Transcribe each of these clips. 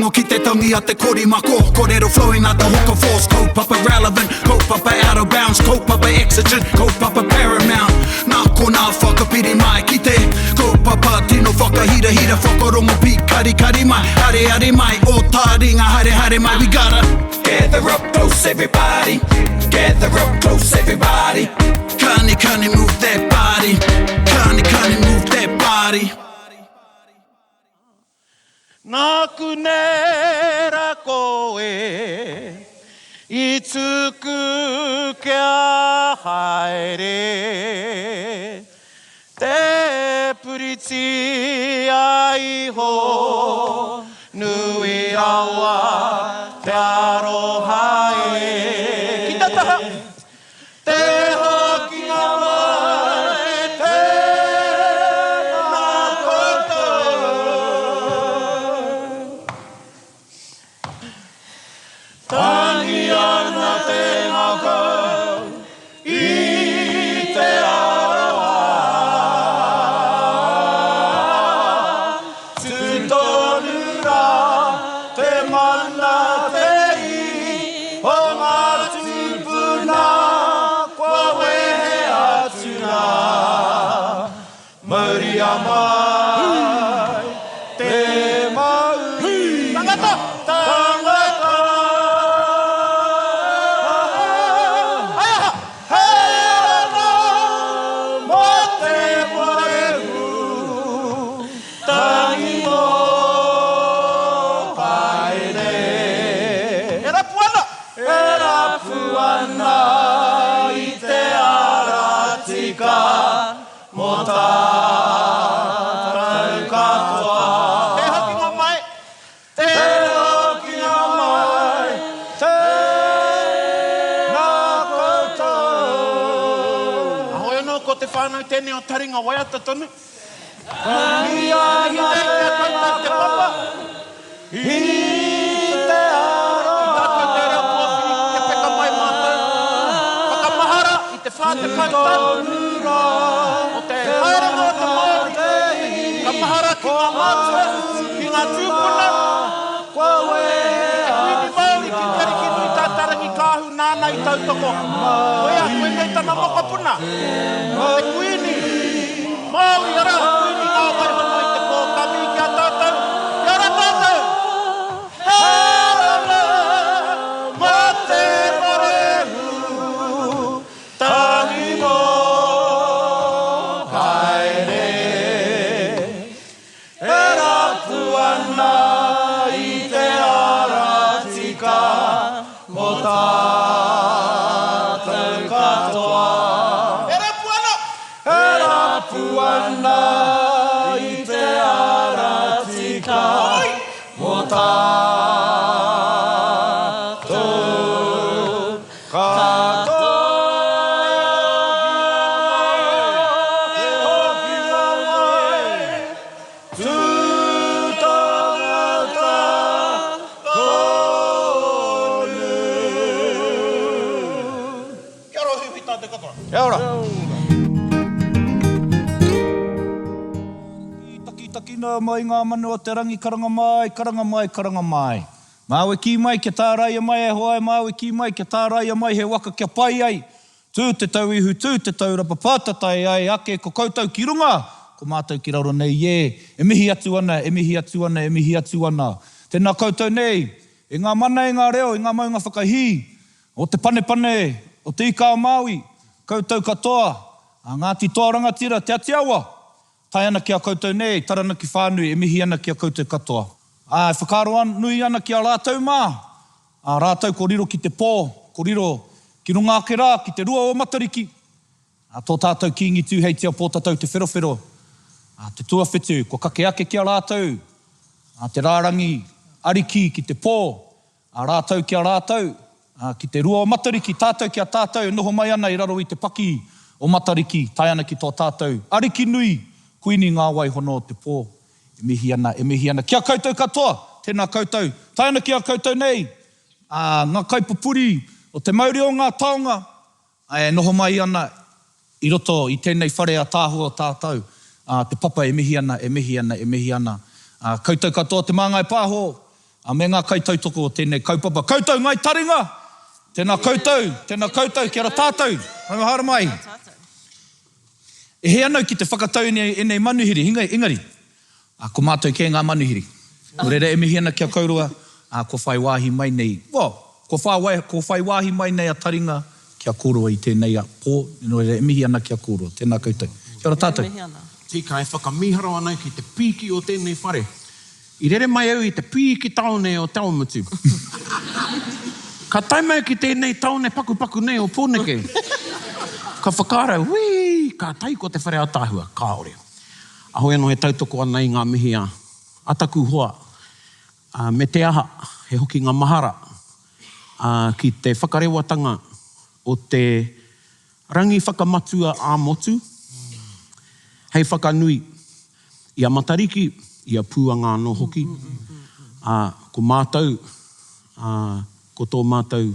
Whakarongo ki te tangi a te korimako Korero flowing like the hook of force Kaupapa relevant, kaupapa out of bounds Kaupapa exigent, kaupapa paramount Nā konā whakapiri mai ki te Kaupapa tino whakahirahira Whakarongo pīkarikari mai Areare mai, o tāringa haere haere mai We gotta gather up close everybody Gather up close everybody Kani kani move that body Kani kani move that body. Nāku nei rā koe i tuku kia haere Te puritia iho nui rawa te aroha e. Ki te taha. Te hokinga mai, tēnā koutou. Tangi ana te ngakau i te aroha. Tu tonu ra te mana te iho nga tupuna kua wehe atu ra. Mauria mai te mauri. Tangata! Tangata! Hei aha! Hei ana mo te morehu. Tangi mō Paere. E rapu ana! E rapu ana i te ara tika mō tātou katoa. Te hokinga mai! Te hokinga mai! Tēnā koutou! Heoi anō, ko te whānau tēnei o Taringa Waiata tonu. Tangi ana te ngākau i te aroha. I tā koutou reo pōwhiri kia peka mai mātou. Whakamahara i te 40 tau o te haerenga o te Māori. Ka mahara ki ngā mātua, ki ngā tūpuna, te Kuini Māori ki Te Arikinui Tātarangikaahu nāna i tautoko. Koia, koinei tana mokopuna, te Kuini. Māori, arā, Kuini ngā waihono i te pō, ka mihi ki a tātou, kia ora tātou! Haere mā te morehu, tangi mō Haere, e rapu ana i te ara tika mō tātou katoa. E rapu ana! E rapu ana i te ara tika mō tātou katoa. Hokinga mai, tū tangata tonu. Kia ora huihui tātou katoa. Kia ora. Takitakina mai ngā manu o te rangi karanga mai, karanga mai, karanga mai. Māu e kī mai kia tāraia mai e hoa e māu e kī mai kia tāraia mai he waka kia pai ai. Tū te tauihu, tū te taurapa, pātatai ai ake ko koutou ki runga, ko mātou ki raro nei e. E mihi atu ana, e mihi atu ana, e mihi atu ana. Tēnā koutou nei, e ngā mana e ngā reo, i ngā maunga whakahī, O te panepane o Te Ika a Māui, koutou katoa, a Ngāti Toa Rangatira, Te Ati Awa, tae ana ki a koutou nei, Taranaki whānui, e mihi ana ki a koutou katoa. Ā, e whakaaro nui ana ki a rātou mā, ā rātou ko riro ki te pō, ko riro ki runga ake rā, ki te rua o Matariki, ā, tō tātou Kīngi Tūheitia Pōtatau Te Wherowhero, ā, te tuawhitu, kua kake ake ki a rātou, ā, te rārangi ariki ki te pō, A rātou ki a rātou, ā, ki te rua o Matariki, tātou ki a tātou e noho mai ana i raro i te paki o Matariki, tae ana ki tō tātou Ariki nui, Kuini ngā wai hono o te pō, e mihi ana, e mihi ana ki a koutou katoa, tēnā koutou, tae ana ki a koutou nei, ā, ngā kaipupuri o te mauri o ngā taonga, E noho mai ana i roto i tēnei whare ataahua o tātou, a Te Papa e mihi ana, e mihi ana, e mihi ana. A koutou katoa Te Māngai Pāho, ā, me ngā kaitautoko o tēnei kaupapa. Koutou Ngai Taringa! Tēnā koutou, tēnā koutou, kia ora tātou! Haere mai! E hē ana au ki te whakatau ēnei manuhiri, engari, Ā, ko mātou kē ngā manuhiri. Nō reira e mihi ana ki a kouroa, ā, kua whai wāhi mai nei, well, kua whā, kua whai wāhi mai nei a taringa ki a kōrua i tēnei pō, nō reira e mihi ana ki a kōrua. Tēnā koutou. Kia ora tātou. E mihi ana. Tika, e whakamīharo ana ki te pīki o tēnei whare. I rere mai au i te pīki tāone o Te Awamutu. Ka tae mai ki tēnei tāone pakupaku nei o Pōneke. Ka whakaaro, wii, kātahi ko te whare ātaahua. Kāore. Ahoi anō e tautoko ana i ngā mihi a a taku hoa, ā, me te aha, he hokinga mahara, ā, ki te whakarewatanga o te rangi whakamatua ā-motu hei whakanui i a Matariki, i a Pūanga anō hoki, ā, ko mātou, ā, ko tō mātou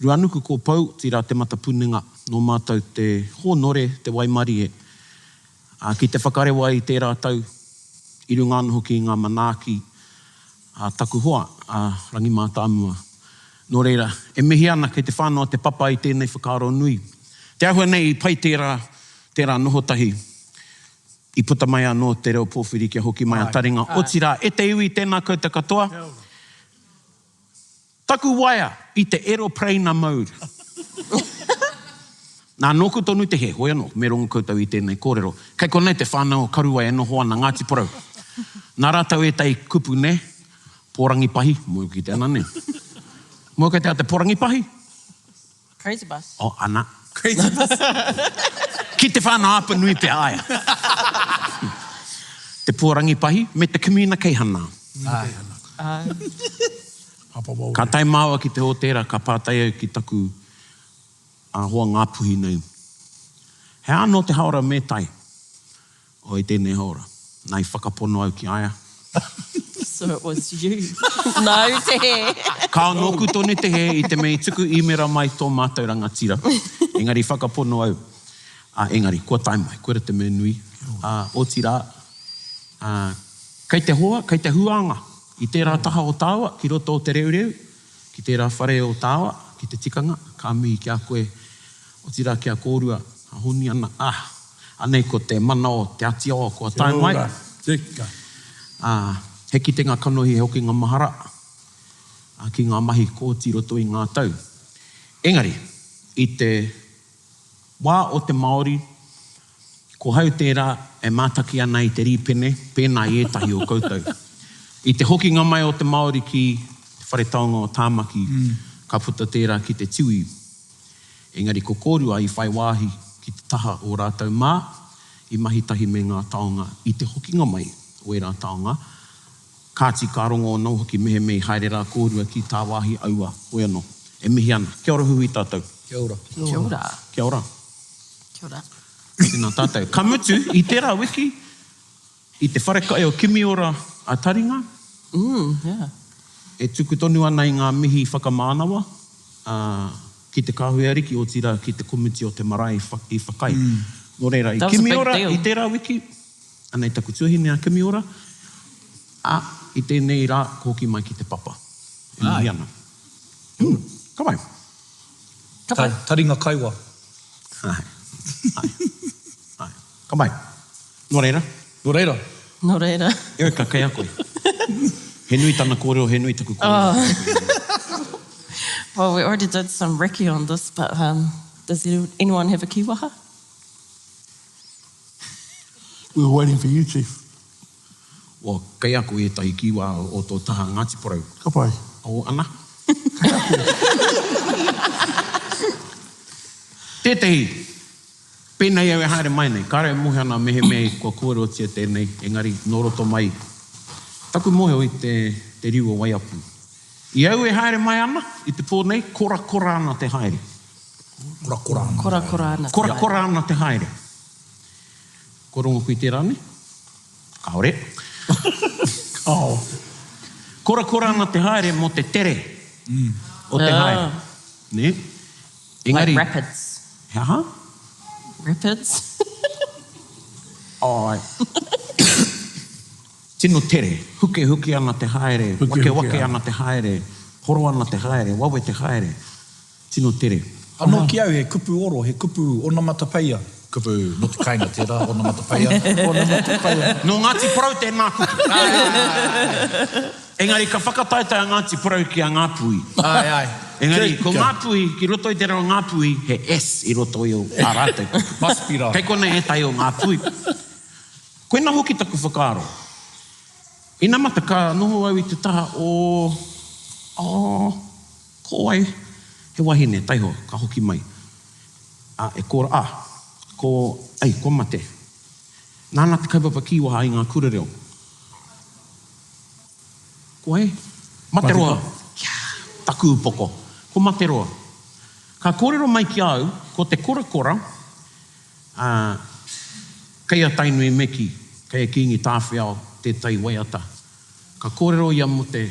ruanuku ko Pou, otirā Te Matapunenga, nō mātou te hōnore, te waimarie, Ā, ki te whakarewa i tērā tau, i runga anō hoki i ngā manaaki a taku hoa, a Rangi Mātāmua. Nō reira, e mihi ana kei te whānau a te papa i tēnei whakaaro nui. Te āhua nei i pai tērā, tērā noho tahi, i puta mai anō te reo pōwhiri kia hoki mai a taringa. Otirā, e te iwi, tēnā koutou katoa. Taku waea i te aeropereina mode. Nā, nōku tonu te hē, hoi anō, me rongo koutou i tēnei kōrero. Kei konei te whānau o Karuwai e noho ana, Ngāti Porou. Nā rātou ētahi kupu, nē? Pōrangi pahi, moe ki te ana, nē? Moe kei te a te pōrangi pahi? Crazy bus. Oh, ana. Crazy bus. Ki te whānau Apanui pea, ae. Te pōrangi pahi me te kumina keihana. Ae. Ka tae māua ki te hōtēra, ka pātai au ki taku hoa Ngāpuhi nei, He aha anō te haora me tae? Oh, i tēnei haora. Nā, i whakapono au ki a ia. So it was you. Nāu te hē. Kao, nōku tonu te hē i te mea i tuku īmera mai tō mātou rangatira. Engari i whakapono au. Ā, engari, kua tae mai. Koira te mea nui. Ā, otirā, ā, kei te hoa, kei te huānga i tērā taha o tāua, ki roto o Te Reureu, ki tērā whare o tāua, ki te tikanga, ka mihi ki a koe, otirā ki a kōrua, a Honiana, ā, Anei ko te mana o Te Ati Awa kua tae mai. Kia ora, tika. Ā, he kitenga kanohi, he hokinga mahara ki ngā mahi kōti i roto i ngā tau. Engari, i te wā o te Māori, ko hau tērā e mātaki ana i te rīpene, pēnā i ētahi o koutou. I te hokinga mai o te Māori ki te Whare Taonga o Tāmaki, ka puta tērā ki te tiwi. Engari ko kōrua i whai wāhi ki te taha o rātou mā, i mahi tahi me ngā taonga i te hokinga mai o ērā taonga, kāti ka rongo anō hoki mehemea i haere rā kōrua ki tāwāhi aua, hoi anō, e mihi ana. Kia ora huhui tātou. Kia ora. Kia ora. Kia ora. Kia ora. Tēnā tātou. Ka mutu, i tērā wiki, I te wharekai o Kimiora a Taringa, e tuku tonu ana i ngā mihi whakamānawa ki te Kāhui Ariki, otirā ki te komiti o te marae i whakaae. Nō reira, i Kimiora i tērā wiki, anei taku tuahine a Kimiora, ā, i tēnei rā ka hoki mai ki te papa. E mihi ana. Ka pai. Ka pai. Taringa kaiwa. Āe. Āe. Āe. Ka pai. Nō reira. Nō reira. Nō reira. Erica, kei a koe. He nui tana kōrero, he nui taku kōrero. Oh. Well, we already did some recce on this, but um, does anyone have a kīwaha? We were waiting for you, Chief. Well, kei a koe ētahi kīwaha o tō taha Ngāti Porou. Ka pai. Oh, ana. Kei a koe. Tētehi. Pēnei au e haere mai nei, kāre e mōhio ana mehemea kua kōrerotia tēnei, engari nō roto mai taku mōhio i te te riu o Waiapu. I au e haere mai ana i te pō nei, korakora ana te haere. Korakora ana. Korakora ana te haere. Korakora ana te haere. Kua rongo koe i tērā nei? Kāore. Kāo. Korakora ana te haere mō te tere o te haere. Nē? Engari. Like rapids. He aha? Rapids. Āe. Tino tere, hukehuke ana te haere, wakewake ana te haere, horo ana te haere, wawe te haere. Tino tere. Anō ki au he kupu oro, he kupu onamatapeia. Kupu nō te kainga tērā, onamatapeia. Onamatapeia. Nō Ngāti Porou tēnā kupu. Āe, āe, āe. Engari ka whakataetae a Ngāti Porou ki a Ngāpuhi. Āe, āe. Engari ko Ngāpuhi, ki roto i te reo Ngāpuhi, he S i roto i ā rātou kupu. Must be rā. Kei konei ētahi o Ngāpuhi. Koina hoki taku whakaaro. Inamata ka noho au i te taha o, oh, ko wai? He wahine, taihoa, ka hoki mai. A, e kora, a, ko, ai, kua mate. Nāna te kaupapa kīwaha i ngā kura reo. Ko wai? Materoa. Kia, taku upoko. Ko Materoa. Ka kōrero mai ki a au, ko te korakora, Ā, kei a Tainui me kī, kei a Kīngi Tāwhiao tētahi waiata. Ka kōrero ia mō te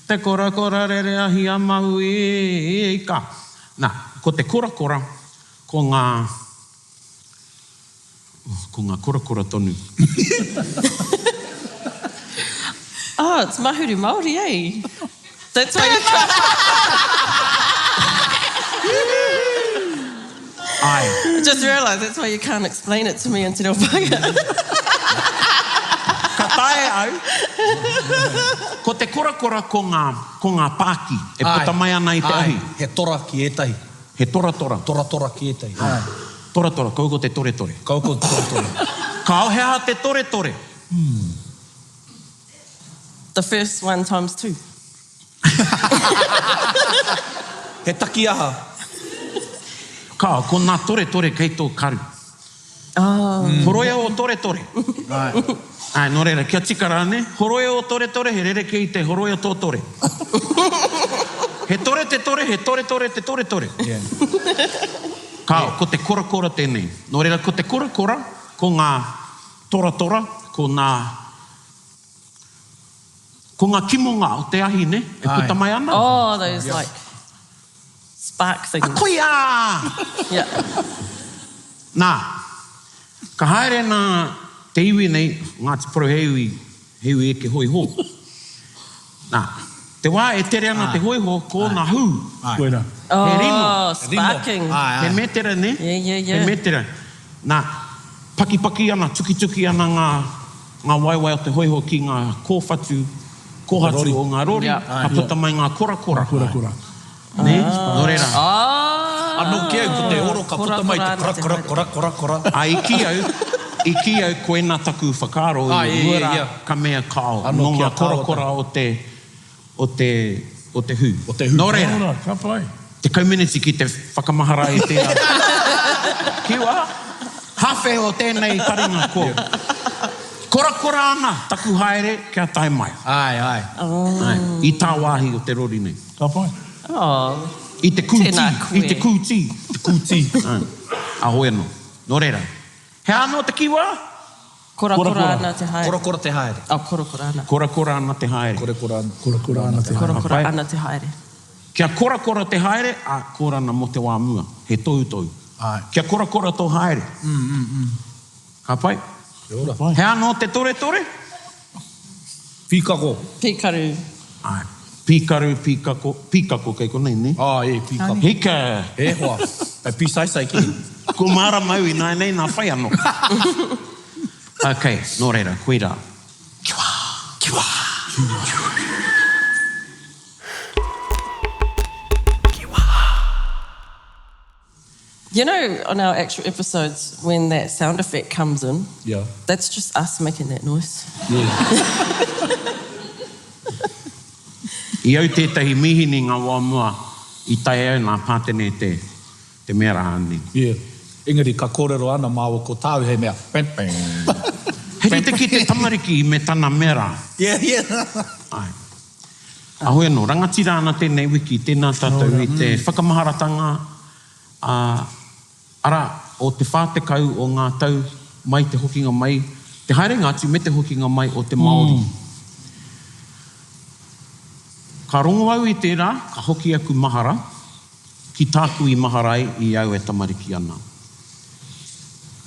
Te korakora rere ahi a Maui ka. Nā, ko te korakora, ko ngā, ko ngā korakora tonu. Oh, it's Mahuru Māori, eh? That's why you can't... Āe. I just realised that's why you can't explain it to me in te reo Pākehā. Ka taea au. Ko te korakora ko ngā, ko ngā pāki e puta mai ana i te ahi. Āe, he tora ki ētahi. He toratora. Toratora ki ētahi, āe. Toratora, kaua ko te toretore. Kaua ko te toretore. Kāo he aha te toretore? The first one times two. He taki aha? Kāo, ko nā toretore kei tō karu. Oh. Horoia ō toretore. Āe. Āe, nō reira, kia tika rā, nē? Horoia ō toretore, he rerekē i te horoia tō tore. He tore te tore, he toretore te toretore. Yeah. Kāo, ko te korakora tēnei. Nō reira, ko te korakora, ko ngā toratora, ko ngā, ko ngā kimonga o te ahi, nē, e puta mai ana. Oh, those like spark things. A koia! Yeah. Nā, ka haere nā te iwi nei, Ngāti Porou he iwi, he iwi eke hōiho. Nā, te wā e tere ana te hōiho, ko ōna hū. Koirā. He rino. Oh, sparking. He mētera, nē? Yeah, yeah, yeah. He mētera. Nā, pakipaki ana, tukituki ana ngā, ngā waewae o te hōiho ki ngā kōwhatu, kōhatu o ngā rori, ka puta mai ngā korakora. Korakora. Nē? Nō reira. Ah! Anō ki au, ko te oro ka puta mai te kora, kora, kora, kora, kora. Ā, i kī au, i kī au koina taku whakaaro i mua rā, ka mea kāo, nō ngā korakora o te, o te, o te hū. O te hū. Nō reira. Ora, ka pai. 10 meneti ki te whakamahara i tērā. Kiwa, hawhe o tēnei taringa ko. Korakora ana taku haere kia tae mai. Āe, āe. Āe, i tāwāhi o te rori nei. Ka pai. Oh. I te kūtī. Tēnā koe. I te kūtī. Te kūtī. Āe. Ahoi anō. Nō reira, he aha anō te kiwa? Korakora ana te haere. Korakora te haere. Oh, korakora ana. Korakora ana te haere. Korakora ana. Korakora ana te haere. Korakora ana te haere. Kia korakora te haere, ā, kōrana mō te wā mua. He tohutohu. Āe. Kia korakora tō haere. Ka pai? Kia ora. He aha anō te toretore? Pīkako. Pīkaru. Āe. Pīkaru, pīkako, pīkako kei konei, nē? Āe, e, pīkako. Hika! E hoa, hei pīsaisai kē. Ko mārama au ināianei nā whai anō. Ok, nō reira, koirā. Kiwa! Kiwa! Kiwa! You know on our actual episodes when that sound effect comes in, yeah. that's just us making that noise. Yeah. I au tētahi mīhini ngā wā mua i tae au nā Pātene te, te mea rā nei. Yeah. Engari ka kōrero ana māua ko tāu hei mea, pem pem. He rite ki te tamariki me tana mea rā. Yeah, yeah. Āe. Ahoi anō, rangatira ana tēnei wiki, tēnā tātou i te whakamaharatanga, ā, arā, o te 40 o ngā tau mai te hokinga mai, te haerenga atu me te hokinga mai o te Māori. Ka rongo au i tērā, ka hoki aku mahara ki tāku i mahara ai i au e tamariki ana.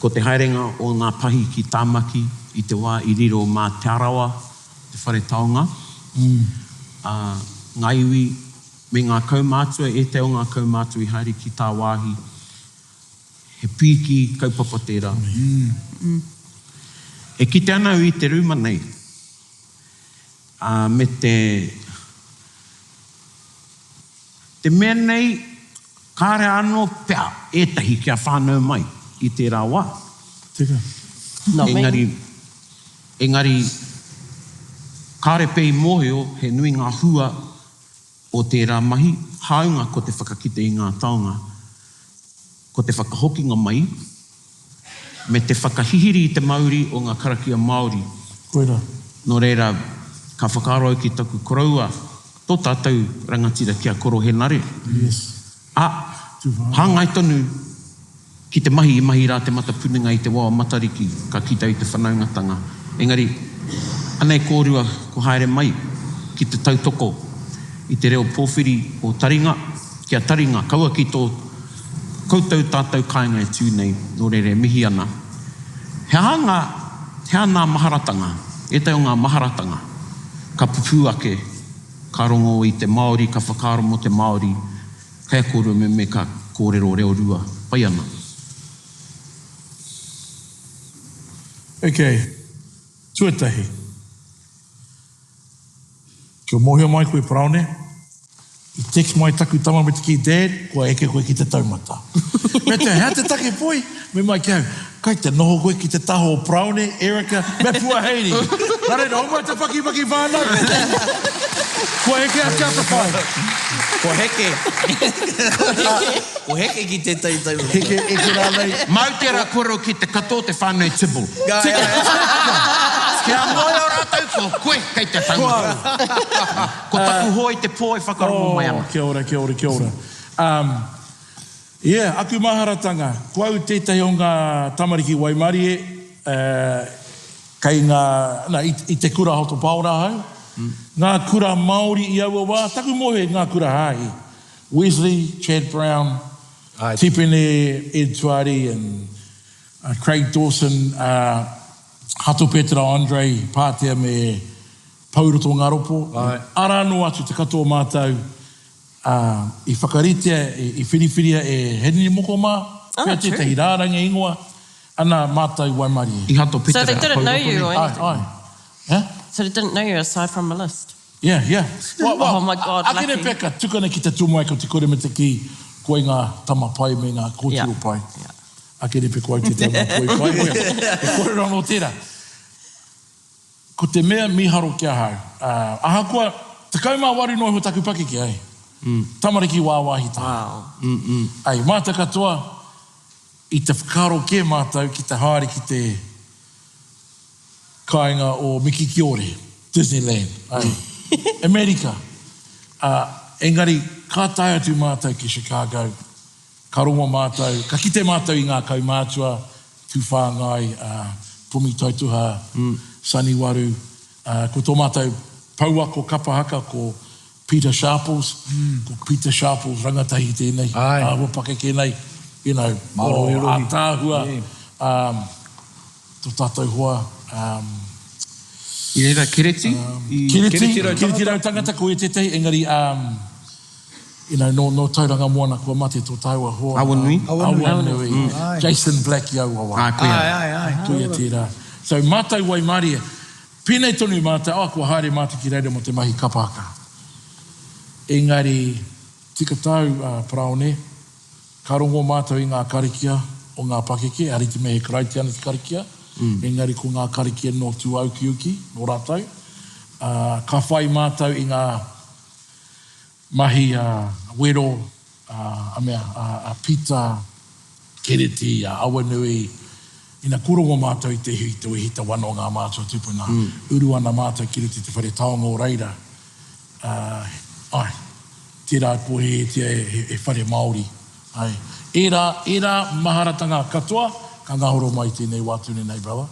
Ko te haerenga o ngā pahi ki Tāmaki i te wā i riro mā Te Arawa te whare taonga, ā, ngā iwi me ngā kaumātua, ētahi o ngā kaumātua i haere ki tāwāhi, he pīki kaupapa tērā. E kite ana au i te rūma nei, ā, me te. Te mea nei, kāre anō pea ētahi kia whānau mai i tērā wā. Tika. Engari, engari, kāre pea i mōhio he nui ngā hua o tērā mahi, hāunga ko te whakakite i ngā taonga, ko te whakahokinga mai, me te whakahihiri i te mauri o ngā karakia Māori. Koirā. Nō reira, ka whakaaro au ki taku koroua, tō tātou rangatira ki a Koro Henare. Yes. Ā, hāngai tonu ki te mahi i mahi rā Te Matapunenga i te wā o Matariki, ka kite au i te whanaungatanga. Engari, anei kōrua kua haere mai ki te tautoko i te reo pōwhiri o Taringa, ki a Taringa, kaua ki tō Koutou tātou kāinga e tū nei, nō reira e mihi ana. He aha ngā, he aha nā maharatanga, ētahi o ngā maharatanga ka pupū ake, ka rongo i te Māori, ka whakaaro mō te Māori, kei a kōrua me me ka kōrero reo rua, pai ana. Ok, tuatahi, Kia mōhio mai koe Paraone, i text mai taku tama me te kī, Dad, kua eke koe ki te taumata. Me te, hea te take poi? Me mai ki au, kai te noho koe ki te taha o Paraone, Erica, me Pua Heiri. Nā reira, homai te pakipaki whānau. Kua eke a Te Atawhai. Kua heke. Kua heke ki tētahi taumata. Heke, eke rānei. Mau tērā koro ki te katoa o te whānau Tibble. Tika. Kia mōhio rātou ko koe kei te taumata. Ko taku hoa i te pō e whakarongo mai ana. Oh, kia ora, kia ora, kia ora. Um, yeah, aku maharatanga, ko au tētahi o ngā tamariki waimarie, uh, kei ngā, na, i, i te kura Hato Paora ahau, ngā kura Māori i aua wā, taku mōhio i ngā kura hāhi, Wesley, Chad Brown, Tipene, Ed Tuari and Craig Dawson, Hato Petera, Andre Pātea me Pouroto Ngaropo, arā noa atu te katoa o mātou i whakaritea, i whiriwhiria e Hirini Moko mā, pea tētahi rārangi ingoa, ana mātou waimarie. I Hato Petera So they didn't know you or anything? Āe, āe. So they didn't know you aside from a list? Yeah, yeah. Well, well, oh my God, lucky. Akene pea ka tukuna ki te tumuaki o te kore me te kī, koe ngā tama pai me ngā kōtiro pai. Yeah. Akene pea ko au tētahi o ngā poi pai. He kōrero anō tērā. Ko te mea mīharo ki ahau, ahakoa 18 noa iho taku pakeke, ai. Tamariki wāwāhi tahi. Wow. Ai, mātou katoa, i te whakaaro kē mātou ki te haere ki te kāinga o Miki Kiore, Disneyland, ai, Amerika. Ā, engari, ka tae atu mātou ki Chicago, ka rongo mātou, ka kite mātou i ngā kaumātua, Tūwhāngai, ā, Pumi Taituha, Sonny Waru, ā, ko tō mātou pouako kapa haka ko Pita Sharples, ko Pita Sharples rangatahi tēnei, āhua pakeke nei, you know, ātaahua, ā, Tō tātou hoa, um. I reira Kereti? I... Kereti, Kereti Rau Kereti Rau Tangata, ko ia tētahi, engari, um, you know, nō, nō Tauranga Moana kua mate tō tāua hoa. Awanui. Awanui. Awanui. Mm. Jason Black i aua wā. Ah, koia. Ai, ai, ai. Koia tērā. So, mātou waimarie, pēnei tonu mātou, oh, kua haere mātou ki reira mō te mahi kapa haka. Engari, tika tāu, uh, Paraone, Ka rongo mātou i ngā karakia o ngā pakeke, ehara i te mea he Karaitiana te karakia, engari ko ngā karakia nō tūāukiuki, nō rātou. Ā, ka whai mātou i ngā mahi a Wero, a mea, a Pita Kereti, a Awanui, ina kōrongo mātou i te hui, te wehi te wana o ngā mātua tūpuna, uru ana mātou ki roto i te whare taonga o reira, ā, āe. Tērā e pōhēhētia he whare Māori. Āe. Ērā, ērā maharatanga katoa ka ngahoro mai tēnei wā tonu nei, brother.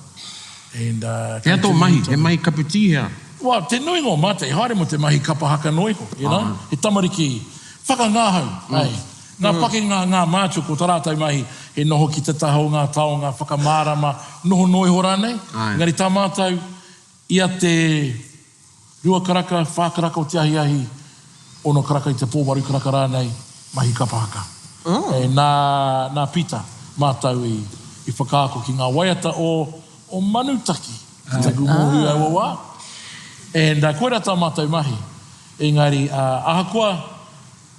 And, uh, Hea tō mahi? He mahi kapu tī hea? Well, te nuinga o mātou i haere mō te mahi kapa haka noa iho, you know. He tamariki whakangahau, āe. Ngā pakenga, ngā mātua ko tā rātou mahi. He noho ki te taha o ngā taonga whakamārama, noho noa iho rānei. Engari tā mātou, ia te Rua karaka, whā karaka o te ahiahi, ono karaka i te pō, waru karaka rānei, mahi kapa haka. E, nā, nā Pita mātou i, i whakaako ki ngā waiata o, o Manutaki, ki taku mōhio i aua wā. And, uh, koirā tā mātou mahi. Engari, uh, ahakoa,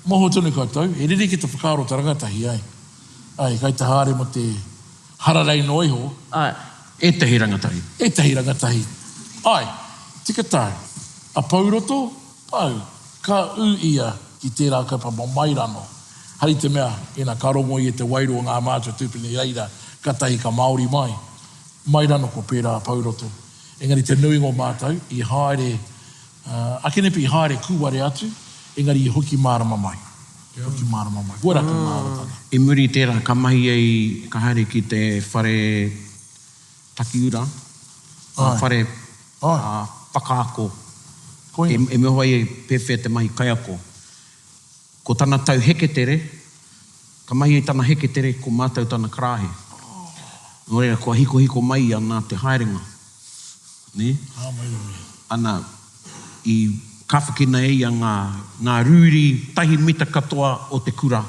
mōhio tonu koutou, he ririki te whakaaro o te rangatahi, ai. Ai, kai te haere mo te hararei noa iho. Ai. Ētahi rangatahi. Ētahi rangatahi. Ai, tika tāu. A Pouroto, pau, ka ū ia ki tērā kaupapa mai rano. Hari te mea, ina ka rongo ia te wairua o ngā mātua tūpuna i reira, katahi ka Māori mai. Mai rano ko pērā a Pouroto. Engari te nuinga o mātou i haere, Akenepi i haere kūware atu, engari i hoki mārama mai. I hoki mārama mai. Koirā te māramatanga. I muri i tērā, ka mahi ia i, ka haere ki te whare takiura, ngā whare whakaako, e mea ai e pēwhea te mahi kaiako. Ko tana tau heketere, ka mahi ai tana heketere, ko mātou tana karāhe. Nō reira, kua hikohiko mai ia nā te haerenga. Nē? Ana, i kāwhakina e ia ngā, ngā rūri tahi mita katoa o te kura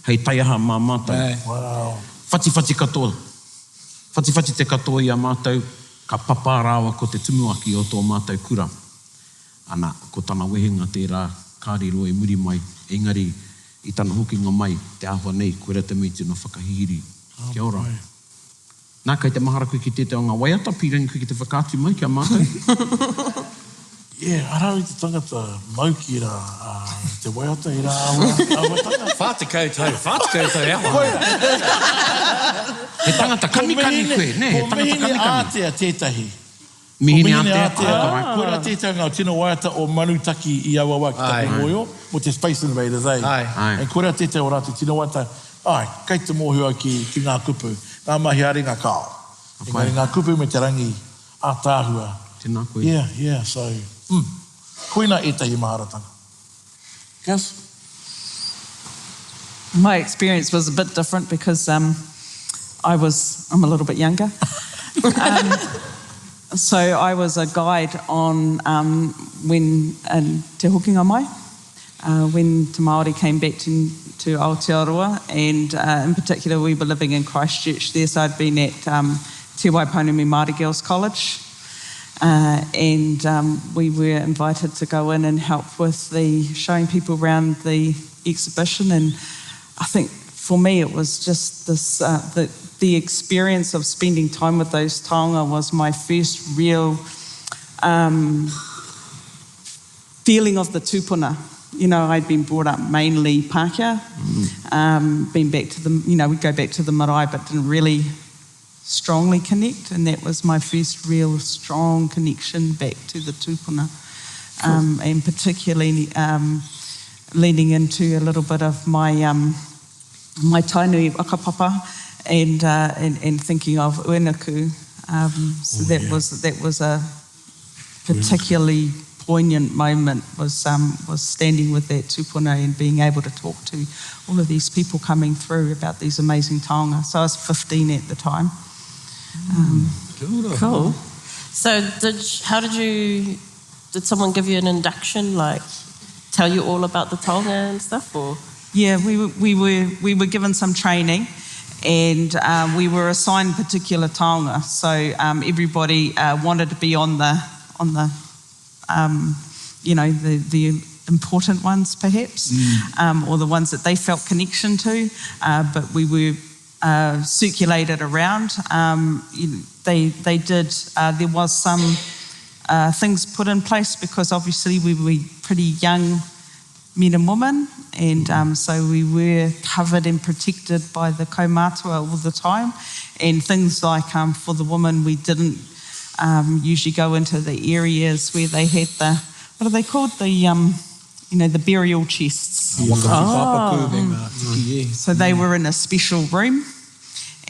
hei taiaha mā mātou. Whatiwhati katoa. Whatiwhati te katoa i a mātou, ka papā rāua ko te tumuaki o tō mātou kura. Ana, ko tana wehenga tērā, kāre roa i muri mai, engari, i tana hokinga mai, te āhua nei, koira te mea tino whakahihiri. Kia ora. Nā, kei te mahara koe ki tētahi o ngā waiata, pīrangi koe ki te whakaatu mai ki a mātou? Yeah, arā i te tangata mau ki rā te waiata i rā āhuatanga. 40 tau, 40 tau e aho ana. He tangata kanikani koe, nē, he tangata kanikani. Ko Mihini Ātea tētahi. Ko Mihini Ātea, koirā tētahi o ngā tino waiata o Manutaki i aua wā ki taku mōhio, mō te Space Invaders, eh? And koirā tētahi o rātou tino waiata, āe, kei te mōhio au ki, ki ngā kupu, ngā mahi ā-ringa kāo. Engari ngā kupu me te rangi ātaahua. Tēnā koe. Yeah, yeah, so, mm, koinā ētahi maharatanga. Yes? My experience was a bit different because um, I was, I'm a little bit younger. um, so I was a guide on um, when in Te Hokinga Mai, uh, when Te Māori came back to, to Aotearoa, and uh, in particular we were living in Christchurch there, so I'd been at um, Te Waipounamu Māori Girls College. Uh, and um, we were invited to go in and help with the showing people around the exhibition. And I think for me it was just this uh, the, the experience of spending time with those taonga was my first real um, feeling of the tupuna. You know, I'd been brought up mainly Pākehā, mm. um, been back to the, you know, we'd go back to the marae, but didn't really strongly connect, and that was my first real strong connection back to the tupuna, um, and particularly um, leaning into a little bit of my um, my tainui whakapapa and, uh, and, and thinking of Uenuku. Um, so oh, that yeah. was that was a particularly poignant moment was um, was standing with that tupuna and being able to talk to all of these people coming through about these amazing taonga. So I was 15 at the time. Um, cool. So did how did you did someone give you an induction like tell you all about the taonga and stuff or Yeah, we were, we were we were given some training and um, we were assigned particular taonga. So um, everybody uh, wanted to be on the on the um, you know the the important ones perhaps, mm. um, or the ones that they felt connection to. Uh, but we were uh, circulated around. Um, they they did. Uh, there was some uh, things put in place because obviously we were pretty young men and women, and um, so we were covered and protected by the kaumātua all the time. And things like um, for the women, we didn't um, usually go into the areas where they had the, what are they called? The, um, you know, the burial chests. Oh. So they were in a special room.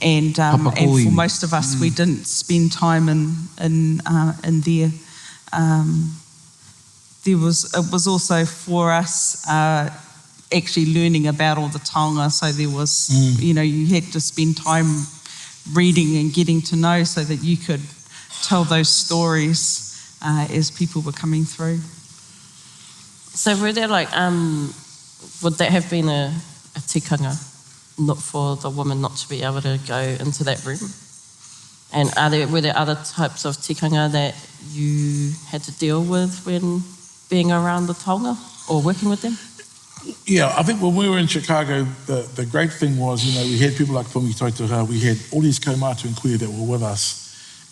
And, um, and for most of us, mm. we didn't spend time in, in, uh, in there. Um, there was, it was also for us uh, actually learning about all the taonga. So there was, mm. you know, you had to spend time reading and getting to know so that you could tell those stories uh, as people were coming through. So were there like, um, would that have been a, a tikanga, not for the woman not to be able to go into that room? And are there, were there other types of tikanga that you had to deal with when being around the taonga or working with them? Yeah, I think when we were in Chicago, the, the great thing was, you know, we had people like Pungi Taituha, we had all these kaumātua and kuia that were with us.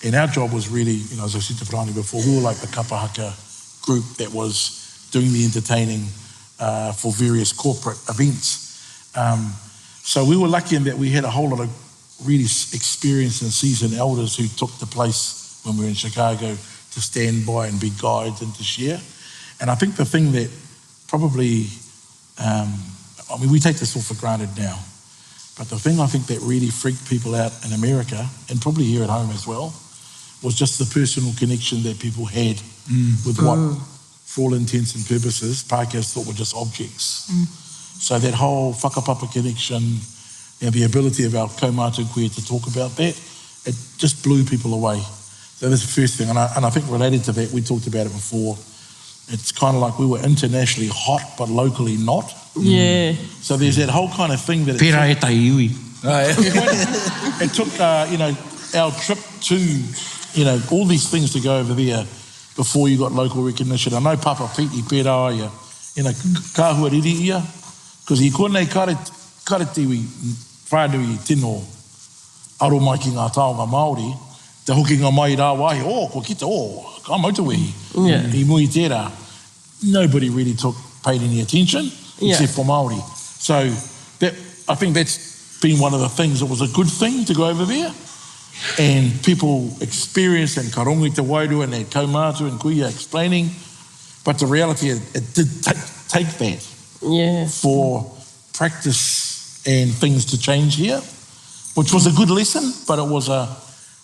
And our job was really, you know, as I said to Parani before, we were like the kapa haka group that was doing the entertaining uh, for various corporate events. Um, so we were lucky in that we had a whole lot of really experienced and seasoned elders who took the place when we were in Chicago to stand by and be guides and to share. And I think the thing that probably, um, I mean, we take this all for granted now, but the thing I think that really freaked people out in America and probably here at home as well was just the personal connection that people had mm. with what, mm. for all intents and purposes, Pākehās thought were just objects. Mm. So that whole whakapapa connection, you know, the ability of our kaumātua kuia to talk about that, it just blew people away. So that's the first thing. And I, and I think related to that, we talked about it before, it's kind of like we were internationally hot, but locally not. Yeah. So there's that whole kind of thing that... Pērā e tahi iwi. It took, uh, you know, our trip to, you know, all these things to go over there before you got local recognition. I know Papa Pete i pērā ai ia, you know, ka hua riri ia, because i konei kare, kare te iwi whānui tino aro mai ki ngā taonga Māori, te hokinga mai i rāwāhi, oh, kua kite, oh, ka mau te wehi. Yeah. I mua i tērā, nobody really took, paid any attention, Yeah. except for Māori. So that, I think that's been one of the things, it was a good thing to go over there, and people experienced and ka rongo i te wairua and had kaumātua and kuia explaining, but the reality is it did take, take that Yeah. for practice and things to change here, which was a good lesson, but it was a,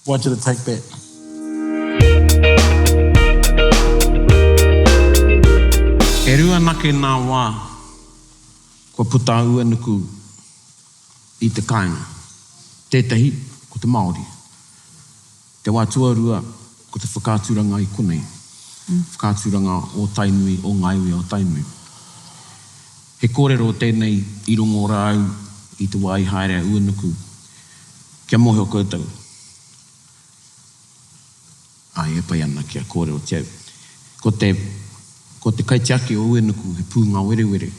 why did it take that? E rua anake nā wā kua puta a Uenuku i te kāinga. Tētahi, ko te Māori. Te wā tuarua, ko te whakaaturanga i konei. Whakaaturanga o Tainui, o ngā iwi o Tainui. He kōrero tēnei i rongo rā au i te wā i haere a Uenuku. Kia mōhio koutou. Āe, e pai ana kia kōrerotia au. Ko te, ko te kaitiaki o Uenuku he pūngāwerewere.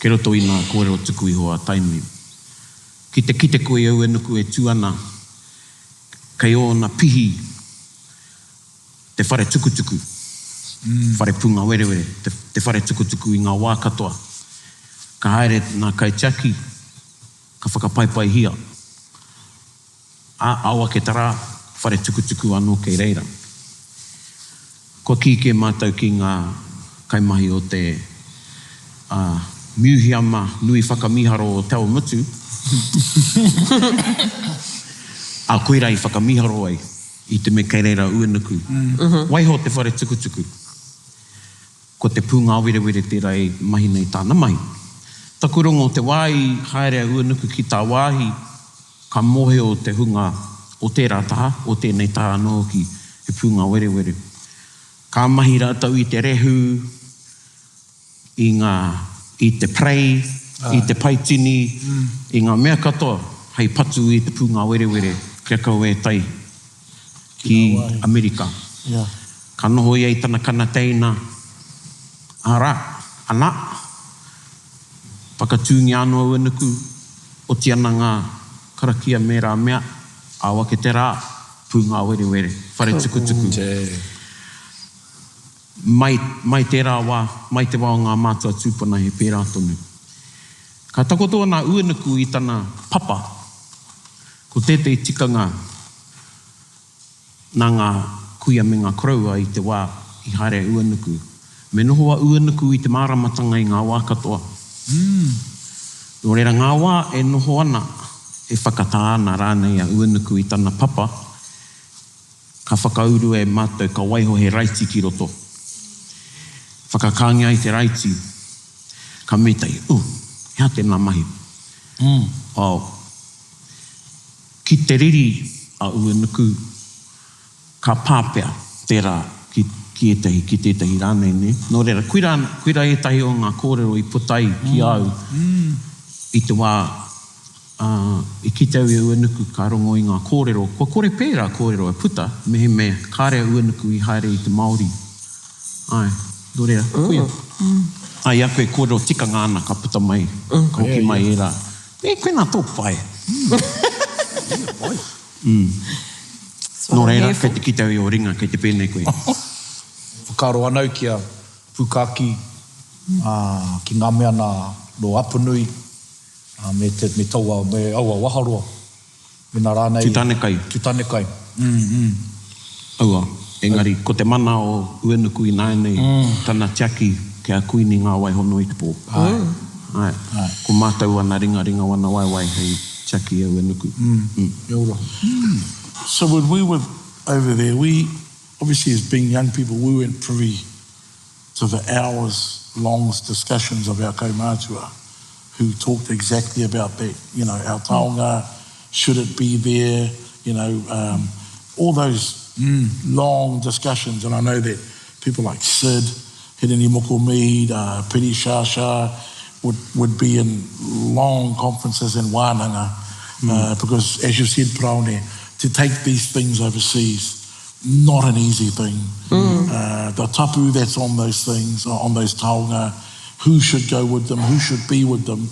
Kei roto i ngā kōrero tuku iho a Tainui. Ki te kite koe i a Uenuku e tū ana kei ōna pihi te whare tukutuku, whare pūngāwerewere, te, te whare tukutuku i ngā wā katoa. Ka haere ngā kaitiaki, ka whakapaipaihia. Ā, ao ake te rā, whare tukutuku anō kei reira. Kua kī kē mātou ki ngā kaimahi o te miuhiama nui whakamīharo o Te Awamutu, ā, koirā i whakamīharo ai i te mea kei reira a Uenuku. Waiho te whare tukutuku. Ko te pūngāwerewere tērā e mahi nei tāna mahi. Taku rongo, te wā i haere a Uenuku ki tāwāhi, ka mōhio te hunga o tērā taha, o tēnei taha anō hoki, he pūngāwerewere. Ka mahi rātou i te rehu, i ngā, i te prei, i te paitini, i ngā mea katoa hei patu i te pūngāwerewere kia kaua e tae ki Amerika. Ka noho ia i tana kana teina, arā, ana, whakatūngia anō a Uenuku, oti ana ngā karakia me ērā mea, ao ake te rā, pūngāwerewere, whare tukutuku. Mai, mai tērā wā, mai te wā o ngā mātua tūpuna he pērā tonu. Ka takoto ana a Uenuku i tana papa, ko tētehi tikanga nā ngā kuia me ngā koroua i te wā i haere a Uenuku. Me noho a Uenuku i te māramatanga i ngā wā katoa. Nō reira ngā wā e noho ana, e whakatā ana rānei a Uenuku i tana papa, Ka whakaurua e mātou, ka waiho he raiti ki roto. Whakakāngia ai te raiti. Ka mea ia, Oh, he aha tēnā mahi? Oh, ki te riri a Uenuku, ka pā pea tērā ki, ki ētahi, ki tētahi rānei, nē? Nō reira, koirā, koirā ētahi o ngā kōrero i puta ai ki a au i te wā, ā, i kite au i a Uenuku ka rongo i ngā kōrero, kua kore pērā kōrero e puta mehemea kāre a Uenuku i haere i te Māori. Āe, nō reira, koia. Āe, i a koe e kōrero tikanga ana ka puta mai, ka hoki mai ērā. E, koinā tō whaea. Nō reira, kei te kite au i ō ringa, kei te pēnei koe. Whakaaro ana au ki a Pukaki, ā, ki ngā mea nā, nō Apanui, ā, me te, me taua, me aua waharoa, mēnā rānei. Tutanekai. Tutanekai. Mm, mm. Aua, engari, ko te mana o Uenuku ināianei, tana tiaki kia kuini ngā wai hono i te pō. Āe. Āe. Āe. Ko mātou ana ringaringa wana waewae hei tiaki i a Uenuku. Mm. Kia ora. So when we were over there, we, obviously as being young people, we weren't privy to the hours long discussions of our kaumātua who talked exactly about that, you know, our taonga, should it be there, you know, um, all those mm. long discussions. And I know that people like Sid, Hirini Moko Mead, uh, Piri Shasha would, would be in long conferences in wānanga mm. uh, because, as you said, Praone, to take these things overseas, not an easy thing. Mm. Uh, the tapu that's on those things, uh, on those taonga, who should go with them, who should be with them,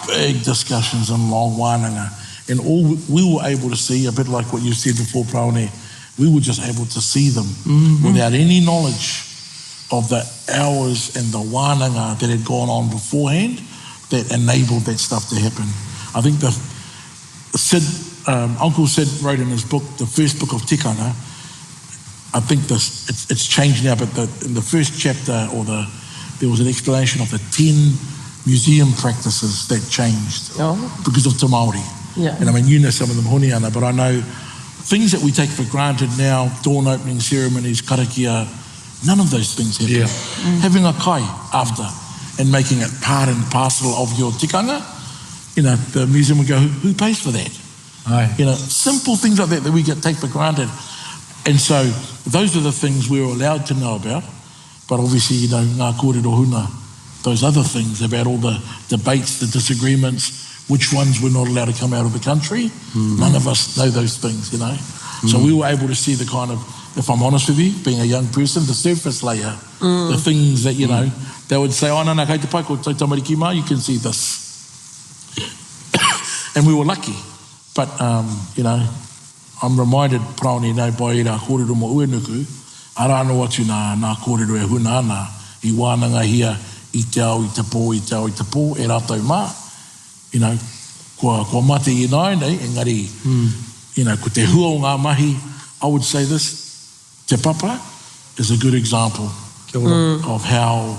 big discussions and long wānanga. And all we were able to see, a bit like what you said before, Praone, we were just able to see them mm -hmm. without any knowledge of the hours and the wānanga that had gone on beforehand that enabled that stuff to happen. I think the Sid, um, Uncle Sid wrote in his book, the first book of Tikanga, I think this, it's, it's changed now, but the, in the first chapter or the, there was an explanation of the 10 museum practices that changed oh. because of Te Māori. Yeah. And I mean, you know some of them, Honiana, but I know things that we take for granted now, dawn opening ceremonies, karakia, none of those things happen. Yeah. Mm. Having a kai after and making it part and parcel of your tikanga, you know, the museum would go, who, who pays for that? Aye. You know, simple things like that that we get take for granted. And so those are the things we were allowed to know about. But obviously, you know, ngā kōrero huna, those other things about all the debates, the disagreements, which ones were not allowed to come out of the country. Mm. None of us know those things, you know. Mm. So we were able to see the kind of, if I'm honest with you, being a young person, the surface layer, mm. the things that, you know, they would say, oh, no, no, kei te pai ko tau tamariki mā, you can see this. and we were lucky. But, um, you know, I'm reminded, Paraone, nei by ērā kōrero mō Uenuku, arā noa atu nā, nā kōrero e huna ana i wānangahia i te ao, i te pō, i te ao, i te pō, e rātou mā, you know, kua, kua mate ināianei, engari, you know, ko te hua o ngā mahi, I would say this, Te Papa is a good example of how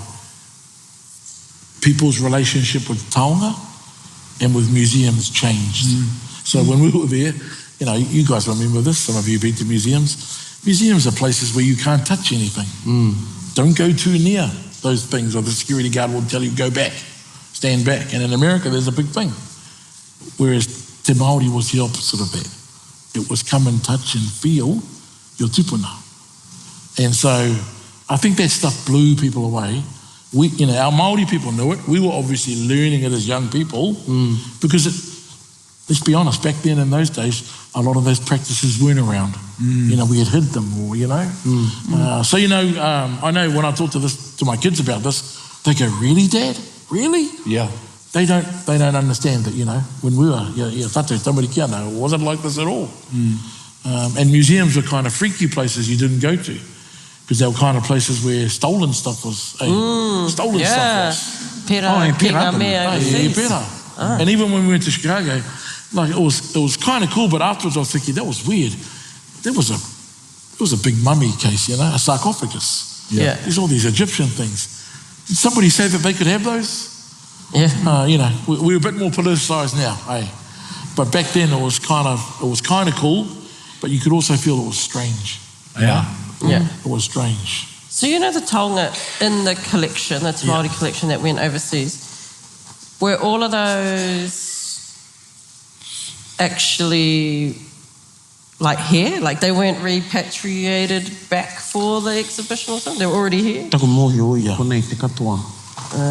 people's relationship with taonga and with museums changed. Mm. So when we were there, you know, you guys remember this, some of you have been to museums. Museums are places where you can't touch anything. Mm. Don't go too near those things or the security guard will tell you go back, stand back. And in America, there's a big thing. Whereas Te Māori was the opposite of that. It was come and touch and feel your tupuna. And so I think that stuff blew people away. We, you know, our Māori people knew it. We were obviously learning it as young people mm. because it, let's be honest, back then in those days, a lot of those practices weren't around. Mm. You know, we had hid them or, you know. Mm. Uh, so, you know, um, I know when I talk to this to my kids about this, they go, really, Dad? Really? Yeah. They don't, they don't understand that, you know, when we were, yeah, yeah, tātou tamariki ana, it wasn't like this at all. Mm. Um, and museums were kind of freaky places you didn't go to because they were kind of places where stolen stuff was. Eh, mm, stolen yeah. stuff was. Pera, oh, pera, mea yeah, pera. Ah. And even when we went to Chicago, like it was, it was kind of cool, but afterwards I was thinking that was weird. There was a, it was a big mummy case, you know, a sarcophagus. Yeah. There's all these Egyptian things. Did somebody say that they could have those? Yeah. Uh, you know, we, we're a bit more politicised now, eh? But back then it was kind of it was kind of cool, but you could also feel it was strange. Yeah. Yeah. It was strange. So you know the taonga in the collection, the Te Māori yeah. collection that went overseas. Were all of those actually like here? Like they weren't repatriated back for the exhibition or something? They were already here? Taku mōhio i konei te katoa.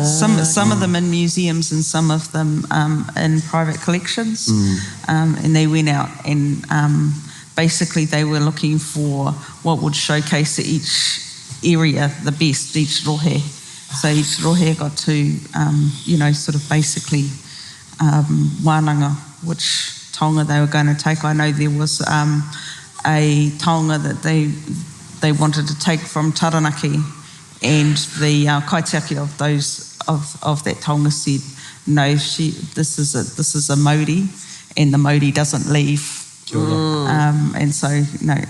Some, some of them in museums and some of them um, in private collections. Mm. Um, and they went out and um, basically they were looking for what would showcase each area the best, each rohe. So each rohe got to, um, you know, sort of basically um, wānanga, which taonga they were going to take. I know there was um, a taonga that they they wanted to take from Taranaki, and the uh, kaitiaki of those of, of that taonga said, no, she this is a this is a Māori, and the Māori doesn't leave. Mm. Um, and so, you know,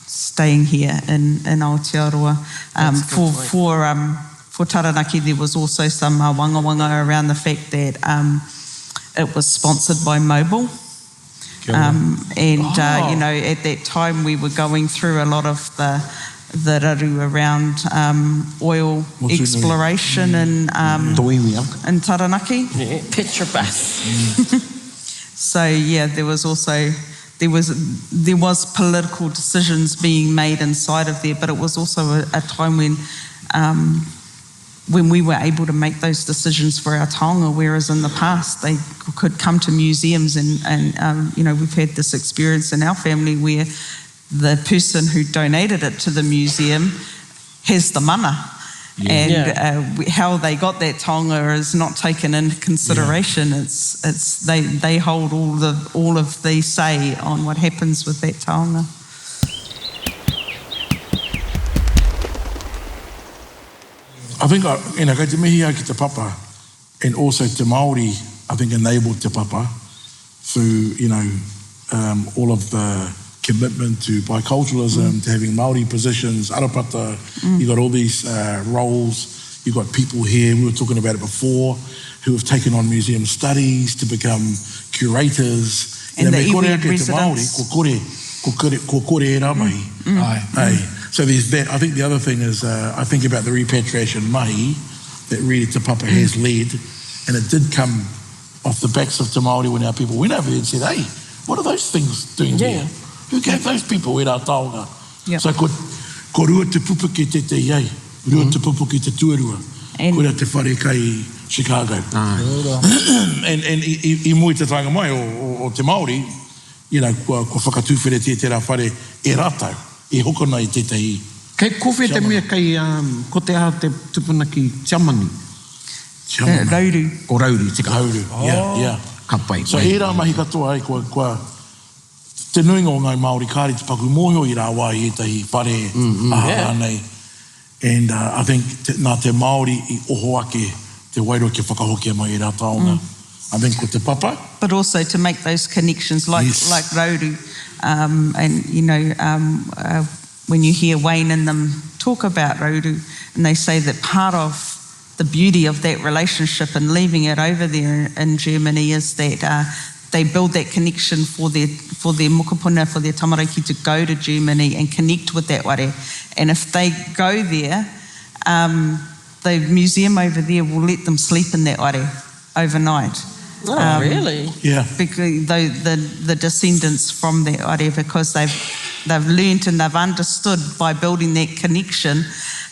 staying here in, in Aotearoa. Um, for, for, um, for Taranaki, there was also some uh, wangawanga around the fact that um, it was sponsored by Mobil. Um, and, uh, oh. uh, you know, at that time we were going through a lot of the the raru around um, oil What's exploration mm. in, um, in Taranaki. Yeah, Petrobras. so, yeah, there was also there was there was political decisions being made inside of there, but it was also a, a time when um, when we were able to make those decisions for our taonga, whereas in the past they could come to museums and, and um, you know, we've had this experience in our family where the person who donated it to the museum has the mana. Yeah. And yeah. Uh, how they got that taonga is not taken into consideration. Yeah. It's, it's, they, they hold all, the, all of the say on what happens with that taonga. I think, I, you know, kei te mihi au ki te papa and also te Māori, I think, enabled te papa through, you know, um, all of the commitment to biculturalism, mm. to having Māori positions, arapata, mm. you got all these uh, roles, you've got people here, we were talking about it before, who have taken on museum studies to become curators. And you know, the kore iwi ake te Māori, residents. ko kore, ko kore, ko kore e rā mahi. Mm. Ai. Ai. So there's that. I think the other thing is, uh, I think about the repatriation mahi that really Te Papa has led, and it did come off the backs of Te Māori when our people went over there and said, hey, what are those things doing yeah. there? Who gave those people e rā taonga? Yep. So ko, ko Rua Te Pupuke tētehi ai, Rua mm. Te Pupuke te tuarua, And- koira te whare kai Chicago. and, and i, i, i mua i te taenga mai o, o, o Te Māori, you know, kua, kua whakatūwheretia tērā whare e rātou, i hokona i tētahi Kei kowhea te mea kei, um, ko te aha te tupuna ki Tiamani? Tiamana. Rauru. Ko Rauru, tika. Rauru, yeah, yeah. Ka pai. So ērā mahi katoa, ai, kua, kua, te nuinga o ngāi Māori kāre te paku mōhio i rāwāhi i ētahi whare aha rānei. And uh, I think te, nā te Māori i oho ake te wairua kia whakahokia mai ērā taonga. I think ko te papa. But also to make those connections like, Yes. like Rauru. Um, and, you know, um, uh, when you hear Wayne and them talk about Rauru, and they say that part of the beauty of that relationship and leaving it over there in Germany is that uh, they build that connection for their for their mokopuna, for their tamariki to go to Germany and connect with that ware. And if they go there, um, the museum over there will let them sleep in that ware overnight. Oh, Um, really? Yeah. Because the, the, the descendants from that ware, because they've, they've learnt and they've understood by building that connection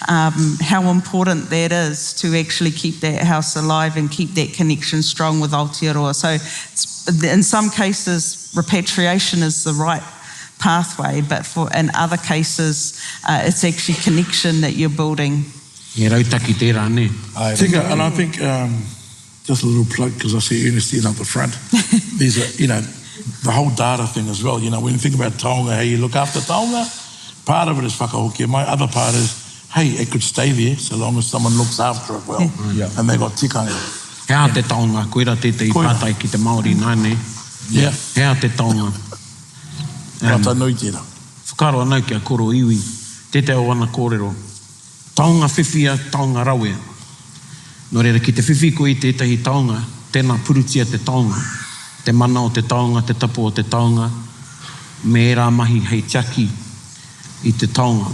um, how important that is to actually keep that house alive and keep that connection strong with Aotearoa. So it's, in some cases, repatriation is the right pathway, but for in other cases, uh, it's actually connection that you're building. He rautaki tērā, nē? Tika, and I think um, just a little plug because I see Ernestine up the front. There's a, you know, the whole data thing as well. You know, when you think about taonga, how you look after taonga, part of it is whakahokia. My other part is, hey, it could stay there so long as someone looks after it well. Yeah. And they got tikanga. He aha te taonga, koira tētahi Koira. pātai ki te Māori nāianei. Yeah. He aha te taonga. Pātai nui tērā. Whakaaro anau ki a Koro Iwi, tētahi o ana kōrero, taonga whiwhia, taonga rawea. Nō reira, ki te whiwhi koe i tētahi taonga, tēnā purutia te taonga, te mana o te taonga, te tapu o te taonga, me ērā mahi hei tiaki i te taonga.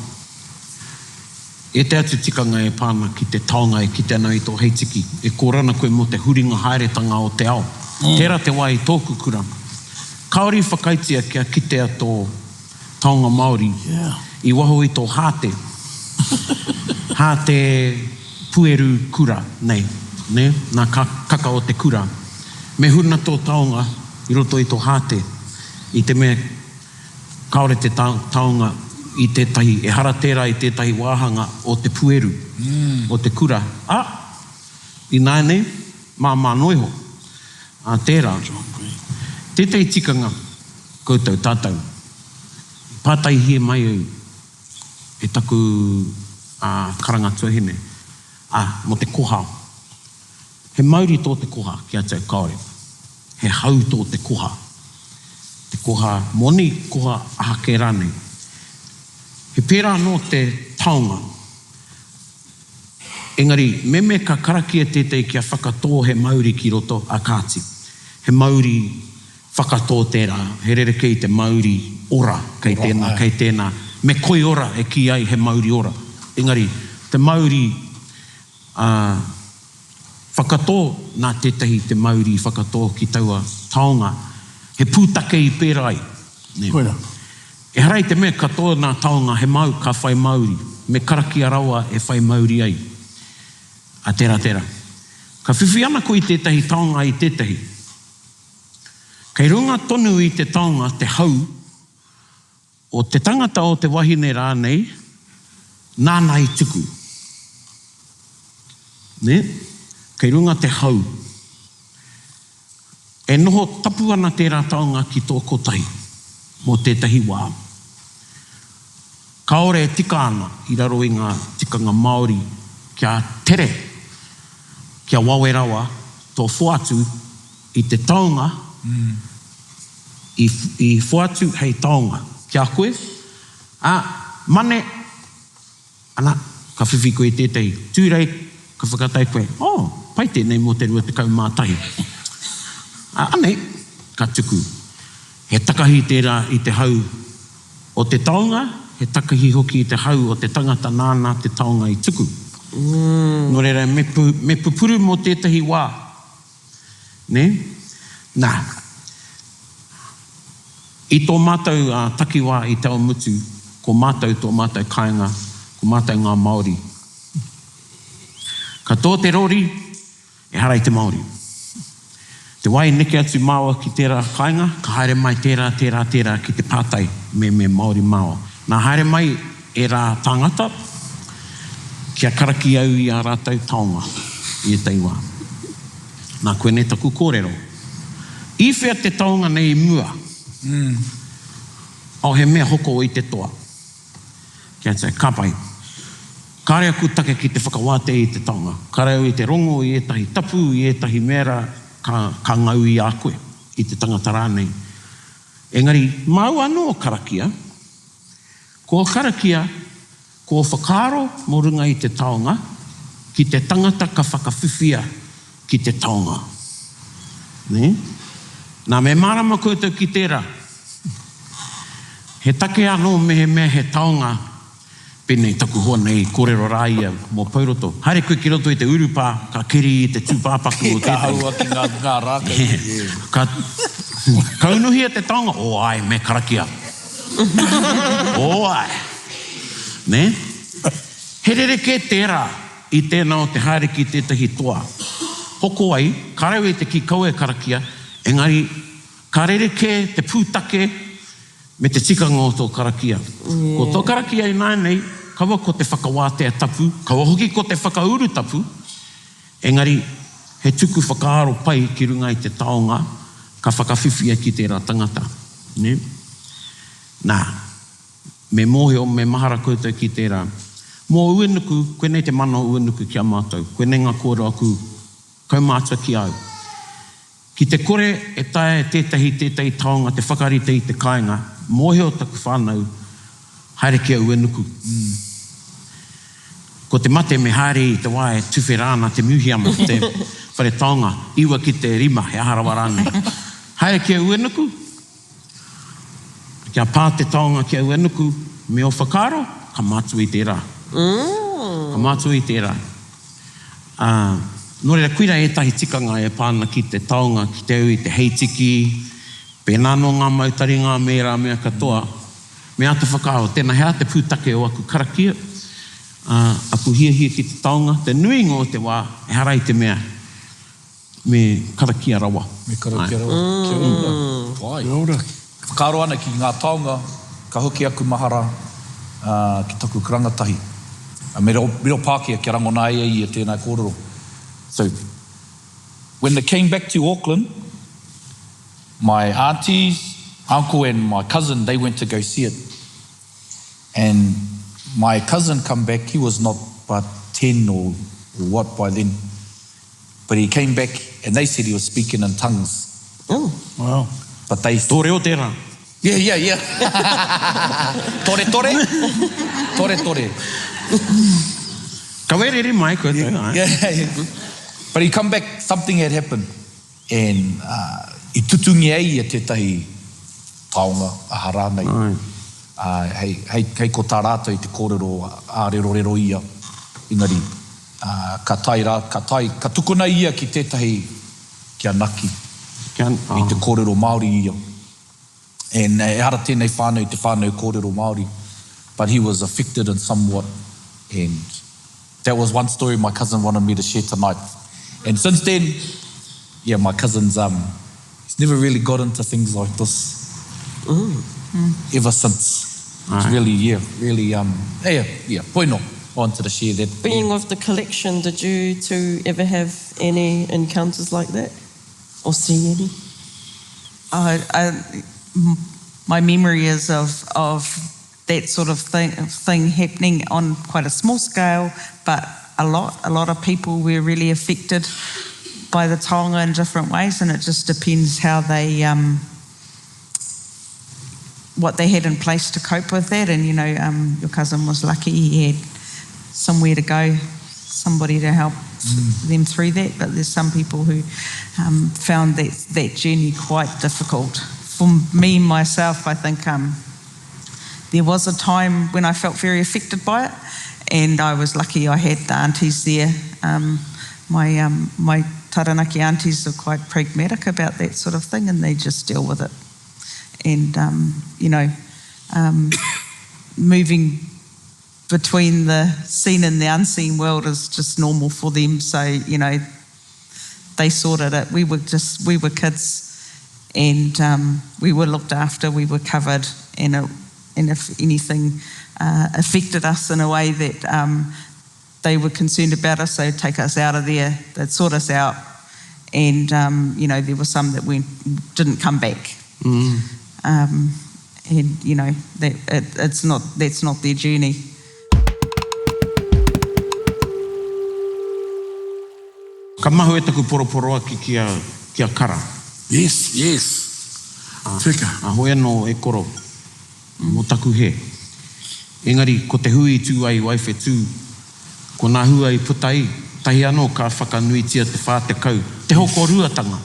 Ētahi atu tikanga e pā ana ki te taonga e kite ana i tō heitiki, e kōrero ana koe mō te huringa haeretanga o te ao. Tērā te wā i tōku kura, kāore i whakaaetia kia kitea tō taonga Māori i waho i tō hāte, hāte pueru kura nei, nē, nā kaka o te kura. Me huna tō taonga i roto i tō hāte, i te mea Kāore te taonga i tētahi, ehara tērā i tētahi wāhanga o te pueru, o te kura, ā, ināianei, māmā noa iho, ā, tērā. Tētahi tikanga, koutou, tātou, i pātaihia mai au e taku karanga tuahine, ā, mō te koha. He mauri tō te koha ki a au, kāore. He hau tō te koha. Te koha moni, koha aha kē rānei. He pērā anō te taonga. Engari, meme ka karakia tētahi kia whakatō he mauri ki roto, a kāti. He mauri whakatō tērā, he rerekē i te mauri ora kei tēnā, kei tēnā. Me koiora e kī ai he mauri ora. Engari, te mauri, ā, whakatō nā tētahi te mauri i whakatō ki taua taonga, he pūtake i pērā ai. Nē. Koira. Ehara i te mea ka tō nā taonga he mau ka whai mauri, me karakia rawa e whai mauri ai. Ā, tērā, tērā. Ka whiwhi ana koe i tētahi taonga i tētahi. Kei runga tonu i te taonga te hau O te tangata o te wahine rānei, nāna i tuku. Nē? Kei runga te hau. E noho tapu ana tērā taonga ki tō kotahi mō tētahi wā. Kāore e tika ana i raro i ngā tikanga Māori kia tere, kia wawe rawa tō whoatu i te taonga i, i whoatu hei taonga ki a koe, ā, mane, ana, ka whiwhi koe i tētahi tūrei, ka whakatau koe, oh, pai tēnei mō te 21. Ā, anei, ka tuku. He takahi tērā i te hau o te taonga, he takahi hoki i te hau o te tangata nāna te taonga i tuku. Nō reira, me, me pupuru mō tētahi wā. Nē? Nā, i tō mātou takiwā i Te Awamutu, ko mātou tō mātou kāinga, ko mātou ngā Māori. Ka tō te rori, ehara i te Māori. Te wā i neke atu māua ki tērā kāinga, ka haere mai tērā, tērā, tērā ki te pātai me me Māori māua. Nā, haere mai ērā tāngata kia karaki au i ā rātou taonga i ētahi wā. Nā, koinei taku kōrero. I whea te taonga nei i mua? Oh, he mea hoko i te toa. Kia tia, ka pai. Kāre aku take ki te whakawātea i te taonga. Kāre au i te rongo i ētahi tapu, i ētahi mea rā ka, ka ngau i a koe, i te tangata rānei. Engari, māu anō karakia, Kua karakia, kua whakaaro mō runga i te taonga, ki te tangata ka whakawhiwhia ki te taonga. Nē? Nā, me mārama koutou ki tērā. He take anō mehemea he taonga, pēnei taku hoa nei i kōrero rā ia mō Pouroto. Haere koe ki roto i te urupā, ka keri i te tūpāpaku o tētahi. Ka haua ki ngā, ngā rākau. Ka, ka unuhia te taonga, oh āe, me karakia. Oh āe. Nē? He rerekē tērā i tēnā o te haere ki tētahi toa. Hoko ai, ka rau i te kī kaua e karakia, engari ka rerekē te pūtake me te tikanga o tō karakia. Ko tō karakia ināianei, kaua ko te whakawātea tapu, kaua hoki ko te whakauru tapu, Engari, he tuku whakaaro pai ki runga i te taonga ka whakawhiwhia ki tērā tangata, nē? Nā, me mōhio, me mahara koutou ki tērā. Mō Uenuku, koinei te mana o Uenuku ki a mātou. Koinei ngā kōrero aku kaumātua ki a au. Ki te kore e taea e tētahi tētahi taonga te whakarite i te kāinga, mōhio taku whānau, haere ki a Uenuku. Ko te mate me haere i te wā e tuwhera ana te miuhiama, te whare taonga, iwa ki te rima, he aha rawa rānei. Haere ki a Uenuku, kia pā te taonga ki a Uenuku, me ō whakaaro, ka mātua i tērā. Kaumātua i tērā. Ā, nō reira, koirā ētahi tikanga e pā ana ki te taonga, ki te au i te heitiki, pēnā anō ngā mau taringa me ērā mea katoa. Me āta whakaaro, tēnā, he aha te pūtake o aku karakia, ā, aku hiahia ki te taonga, te nuinga o te wā, ehara i te mea me karakia rawa. Me karakia rawa. Kia ora. Pai. Kia ora. Whakaaro ana ki ngā taonga, ka hoki aku mahara ki taku karangatahi. Me reo Pākehā kia rangona ai e ia tēnā kōrero. So, when they came back to Auckland, my aunties, uncle and my cousin, they went to go see it. And my cousin come back, he was not but 10 or, or what by then. But he came back and they said he was speaking in tongues. Oh. Wow. But they... Tō reo tērā. Yeah, yeah, yeah. Tore, tore. Tore, tore. Kawe rere mai koutou, yeah, yeah, yeah. But he come back, something had happened. And uh, i tutungi ai ia tētahi taonga, aha rānei. Ai. Uh, hei, hei, hei ko tā rātou i te kōrero ā-rerorero ia. Engari, Ā, ka tae rā, ka tae, ka tukuna ia ki tētahi, ki a Naki, Kia, i te kōrero Māori ia. And ehara tēnei whānau i te whānau kōrero Māori, but he was affected in somewhat, and that was one story my cousin wanted me to share tonight. And since then, yeah, my cousin's, um, he's never really got into things like this ever since. It's really, yeah, really, um, yeah, yeah, hoi nō, I wanted to share that. Being of the collection, did you two ever have any encounters like that? Or see any? I, I, my memory is of, of that sort of thing, thing happening on quite a small scale, but a lot, a lot of people were really affected by the taonga in different ways, and it just depends how they, um, what they had in place to cope with that. And you know, um, your cousin was lucky; he had somewhere to go, somebody to help mm. them through that. But there's some people who um, found that that journey quite difficult. For me myself, I think um, there was a time when I felt very affected by it, and I was lucky I had the aunties there. Um, my um, my Taranaki aunties are quite pragmatic about that sort of thing, and they just deal with it. And um, you know, um, moving between the seen and the unseen world is just normal for them. So you know, they sorted it. We were just we were kids, and um, we were looked after. We were covered, and it, and if anything uh, affected us in a way that um, they were concerned about us, they'd take us out of there. They'd sort us out, and um, you know there were some that went didn't come back. Mm. Um, and you know that it, it's not that's not their journey. Ka mahue taku poroporoaki ki a, ki a Kara. Yes. Yes. Tika. A hoi anō e koro, mō taku hē. Engari, ko te hui i tū ai i Waiwhetū, ko nā hua i puta ai, tahi anō ka whakanuitia te 40, te hokoruatanga.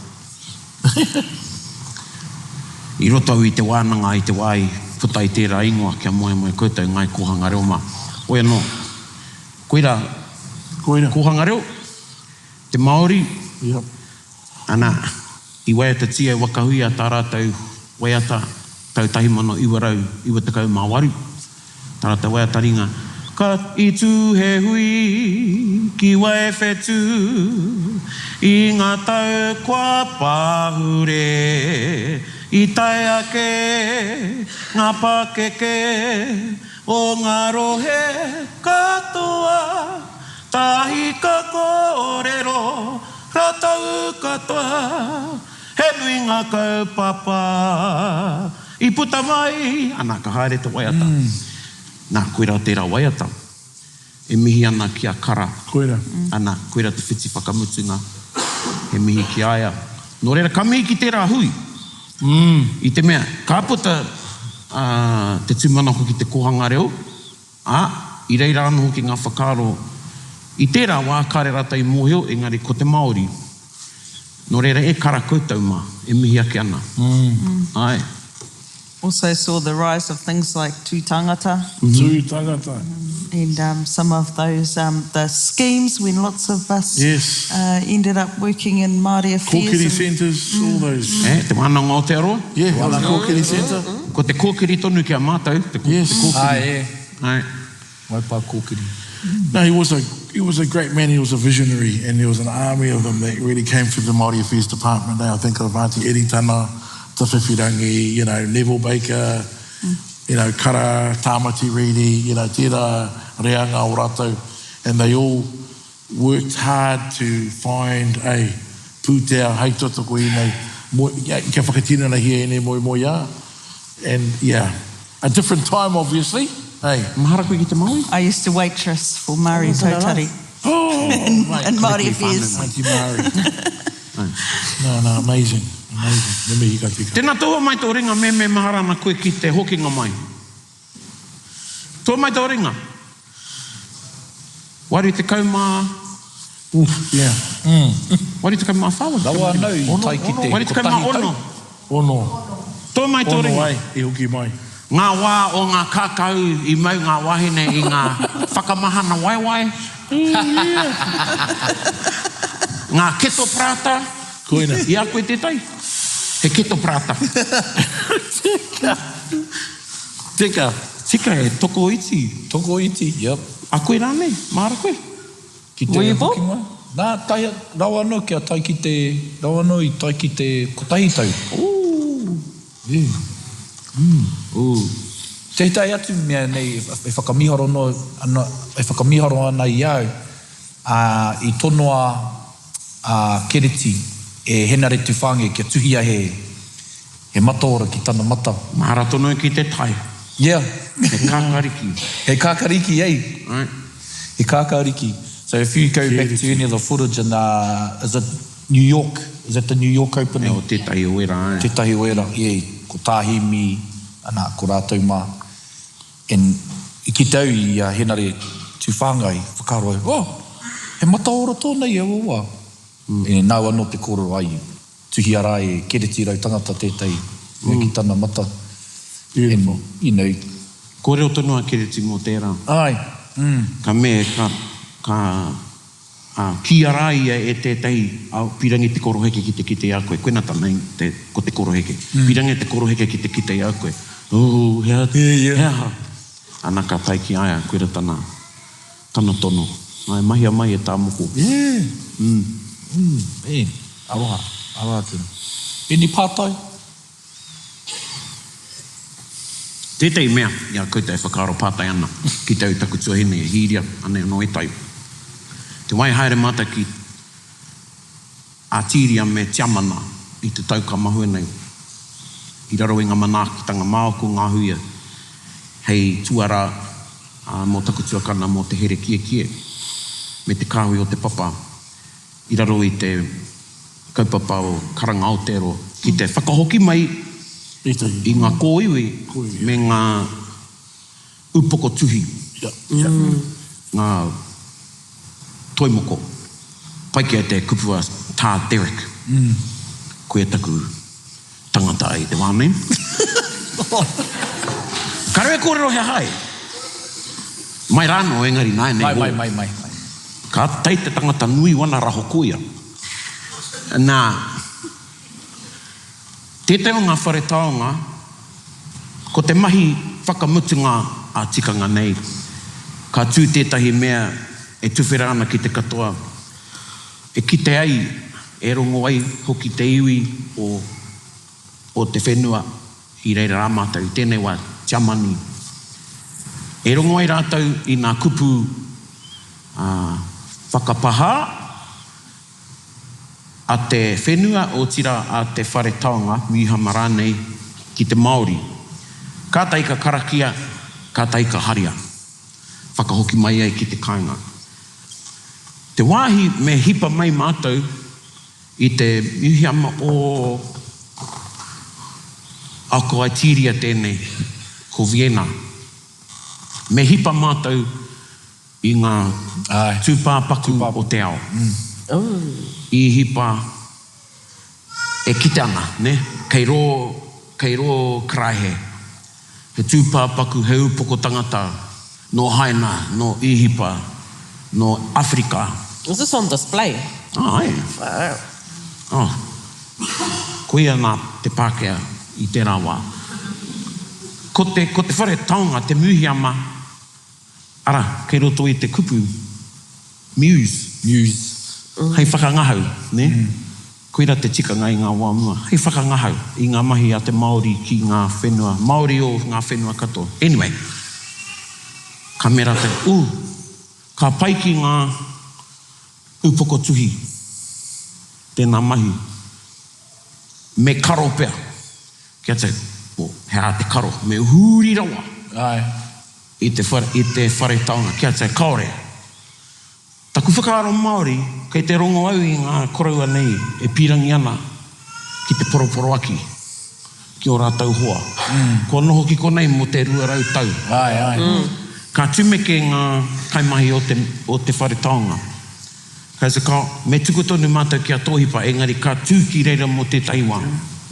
I roto au i te wānanga i te wā i puta ai tērā ingoa kia moe mai koutou Ngāi Kōhanga Reo mā. Hoi anō, koirā, Koira. Kōhanga Reo, te Māori, Yep. ana, i waiatatia e Waka Huia tā rātou waiata tau 1998, tā rātou waiata ringa, Ka i tū he hui ki Waiwhetū i ngā tau kua pahure, i tae ake ngā pakeke o ngā rohe katoa, tahi ka kōrero rātou katoa, he nui ngā kaupapa i puta mai, ana ka haere te waiata. Nā, koirā tērā waiata e mihi ana ki a Kara. Koirā. Ana, koirā te whiti whakamutunga, he mihi ki a ia. Nō reira, ka mihi ki tērā hui. I te mea, ka puta te tūmanako ki te kōhanga reo, ā, i reira anō hoki ngā whakaaro i tērā wā kāre rātou i mōhio, engari ko te Māori. Nō reira, e kara koutou mā, e mihi ake ana. Āe. Also saw the rise of things like Tū Tangata. Tū Tangata. And um, some of those, um, the schemes when lots of us yes. uh, ended up working in Māori affairs. Kōkiri centres, mm. all those. Eh, te wānanga o Aotearoa? Yeah, the Kōkiri centre. Ko te kōkiri tonu ki a mātou. Te, yes. Te kōkiri. Ah, yeah. Ai. Waipā kōkiri. No, he was a he was a great man. He was a visionary, and there was an army of them that really came through the Māori Affairs Department. Now I think of Auntie Eritana, Te Whiwhirangi, you know, Neville Baker, mm. you know, Kara, Tāmati Reedy, you know, tērā reanga o rātou. And they all worked hard to find a pūtea hei tautoko ēnei, kia whakatinanahia ēnei moemoeā. And yeah, a different time obviously, hey. Mahara koe ki te Māori? I used to waitress for Marie Tautari. Oh, in, in Māori Affairs. Auntie Marie. No, no, amazing, amazing. Me mihi ka tika. Tēnā tohua mai tō ringa me me mahara ana koe ki te hokinga mai. Toa mai tō ringa. 80. Oof, yeah. Mm. 84. Rawa anau i tae ki te kotahi tau. Ono. Toa mai tō ringa. Ono ai, i hoki mai. Ngā wā o ngā kākahu i mau ngā wāhine i ngā whakamahana waewae. Ngā keto parata. Koina. I a koe tētahi? He keto parata. Tika. Tika. Tika e tokoiti. Tokoiti, yep. A koe rānei? Māra koe? Ki te hoki mai. Nā, tae rawa anō kia tae ki te, rawa anō i tae ki te kotahi tau. Ooh. Yeah. Mm. Ooh. Tētahi atu mea nei e whakamīharo noa ana, e whakamīharo ana i au, ā, i tonoa a Kereti e Henare Tuwhange kia tuhia he, He mataora ki tana mata. Mahara tonu ki te tai. Yeah. He kākāriki. He kākāriki, eh? Right. He kākāriki. So if you go back to any of the footage in the, is it New York? Is that the New York opening? O tētahi o ērā, eh? Tētahi o ērā, yeah. Ko Tā Hemi, ana, ko rātou mā. And i kite au i a Henare Tūwhāngai, whakaaro au, oh, he mataora tōna i aua wā. Mm. E, nāu anō te kōrero ai. Tuhia rā e Kereti Rautangata tētahi mea ki tana mata. Beautiful. And, you know. Kōrero tonu a Kereti mō tērā. Āe, mm. Ka me, ka, ka, ā, kīia rā ia e tētahi, ā, pīrangi te koroheke ki te kite i a koe. Koina tana, te, ko te koroheke. Pīrangi te koroheke ki te kite i a koe. Ooh, he aha, Yeah, yeah. he aha? Ana ka tae ki a ia, koira tana. Tana tono. Ae, mahia mai e tā moko. Yeah. Mm. Mm, man. Aroha. Aroha tena. Any pātai? Tētahi mea i a koutou e whakaaro pātai ana ki te au taku tuahine e hīria ana anō e tai. Te wai haere mātou ki Ātīria me Tiamana i te tau ka mahue nei i raro i ngā manaakitanga māoko ngā huia hei tuarā mō taku tuakana mō te here kiekie me te kāhui o te papa i raro i te kaupapa o Karanga Aotearoa ki te whakahoki mai i ngā kōiwi me ngā upoko tuhi, ngā toi moko. Pai ki a te kupu a Tā Derek. Koia taku tangata i te wā nei. Ka rere kōrero he aha e? Mai rānō, engari nāianei Mai, mai, mai, mai. Ka tae te tangata nui wana raho koia. Nā. Tētahi o ngā whare taonga, ko te mahi whakamutunga ā-tikanga nei, ka tū tētahi mea e tuwhera ana ki te katoa, e kite ai, e rongo ai hoki te iwi o o te whenua i reira rā mātou i tēnei wā, Tiamani. E rongo ai rātou i ngā kupu whakapahā, A te whenua, otirā a te whare taonga, mīhama rānei, ki te Māori. Kātahi ka karakia, kātahi ka haria. Whakahoki mai ai ki te kāinga. Te wāhi me hipa mai mātou i te miuhiama o Ako Aitiria tēnei, ko Vienna. Me hipa mātou I ngā tūpāpaku o te ao. I hipa e kite ana, nē, kei rō, kei rō karaehe. He tūpāpaku, he upoko tangata. Nō Haina, nō Īhipa, nō Awherika. Is this on display? Āe. Wow. Oh. Koia nā te Pākehā i tērā wā. Ko te, ko te whare taonga, te mūhiama, arā, kei roto i te kupu muse, Muse. hei whakangahau, nē? Koirā te tikanga i ngā wā mua, hei whakangahau i ngā mahi a te Māori ki ngā whenua, Māori o ngā whenua katoa. Anyway, ka mea rātou, Ooh, ka pai ki ngā upoko tuhi tēnā mahi, me karo pea. Kia tau, oh, he aha te karo? Me huri rawa i te whare, i te whare taonga. Kia tau, kāore. Taku whakaaro Māori, kei te rongo au i ngā koroua nei e pīrangi ana ki te poroporoaki ki ō rātou hoa. Kua noho ki konei mō te 200 tau. Ka tumeke ngā kaimahi o te, o te whare taonga. Ka say, ka, me tuku tonu mātou ki a Tōhipa, engari ka tū ki reira mō tētahi wā,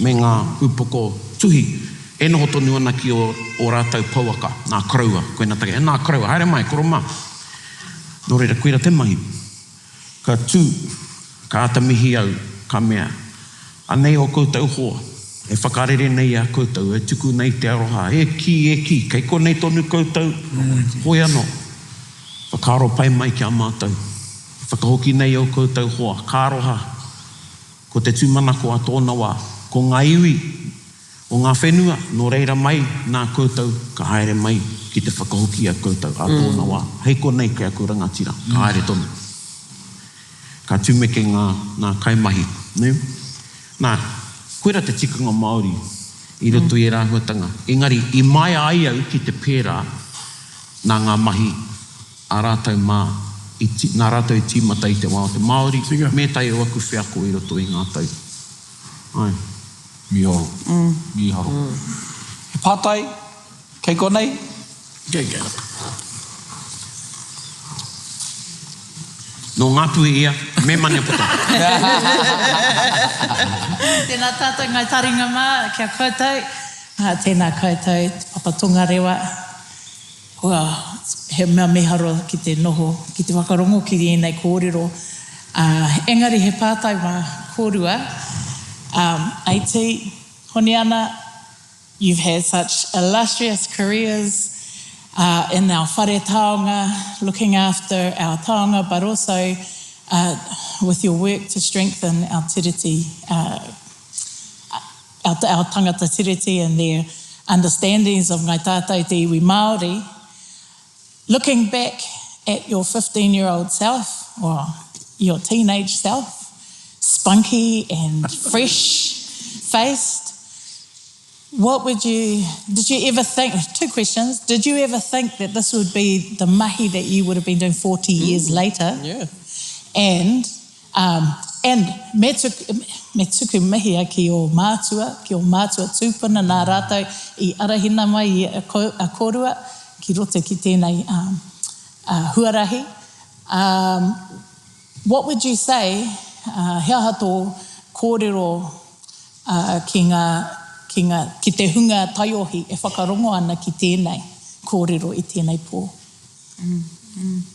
me ngā upoko tuhi e noho tonu ana ki ō, ō rātou pouaka, ngā koroua, koina take, e nā koroua, haere mai, koro mā. Nō reira, koira te mahi. Ka tū, ka āta mihi au, ka mea, Anei ō koutou hoa, e whakarere nei i a koutou, e tuku nei te aroha, e kī, e kī, kei konei tonu koutou, hoi anō, whakaaro pai mai ki a mātou. E whakahoki nei ō koutou hoa, ka aroha, ko te tūmanako a tōna wā, ko ngā iwi, O ngā whenua, nō reira mai nā koutou ka haere mai ki te whakahoki i a koutou ā tōna wā. Hei konei kei aku rangatira, ka haere tonu. Ka tumeke ngā, ngā kaimahi, nē? Nā, koirā te tikanga Māori i roto i ērā āhuatanga. Engari, i maea ai au ki te pērā nā ngā mahi a rātou mā, i, nā rātou i tīmata i te wā o te Māori, me ētahi o aku wheako i roto i ngā tau. Āe. Mīharo. Mīharo. He pātai kei konei? Kei kei. Nō Ngāpuhi ia, me Maniapoto. Tēnā tātou ngāi taringa mā ki a koutou. Tēnā koutou Te Papa Tongarewa. Kua, he mea miharo ki te noho, ki te whakarongo ki ēnei kōrero. Ā, engari he pātai mā kōrua, um, AT, Honiana, you've had such illustrious careers, uh, in our whare taonga, looking after our taonga, but also, uh, with your work to strengthen our tiriti, uh, our, our tangata tiriti and their understandings of Ngai Tātou te iwi Māori, looking back at your 15-year-old self, or your teenage self, spunky and fresh-faced, what would you, did you ever think, two questions, did you ever think that this would be the mahi that you would have been doing 40 mm, years later? Yeah. And Um, and me tuku, me tuku mihi ki ō mātua, ki ō mātua tūpuna nā rātou i arahina mai i a, a kōrua ki roto ki tēnei um, uh, huarahi. Um, what would you say, uh, he aha tō kōrero uh, ki, ngā, ki, ngā, ki te hunga taiohi e whakarongo ana ki tēnei kōrero i tēnei pō? Mm, mm.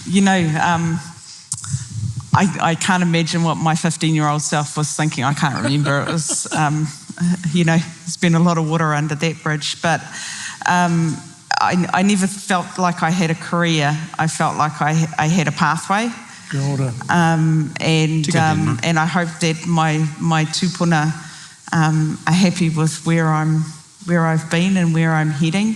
You know, um, I, I can't imagine what my 15 year old self was thinking. I can't remember. It was, um, you know, there's been a lot of water under that bridge. But um, I, I never felt like I had a career. I felt like I, I had a pathway. Um, and, um, and I hope that my, my tupuna um, are happy with where I'm where I've been and where I'm heading.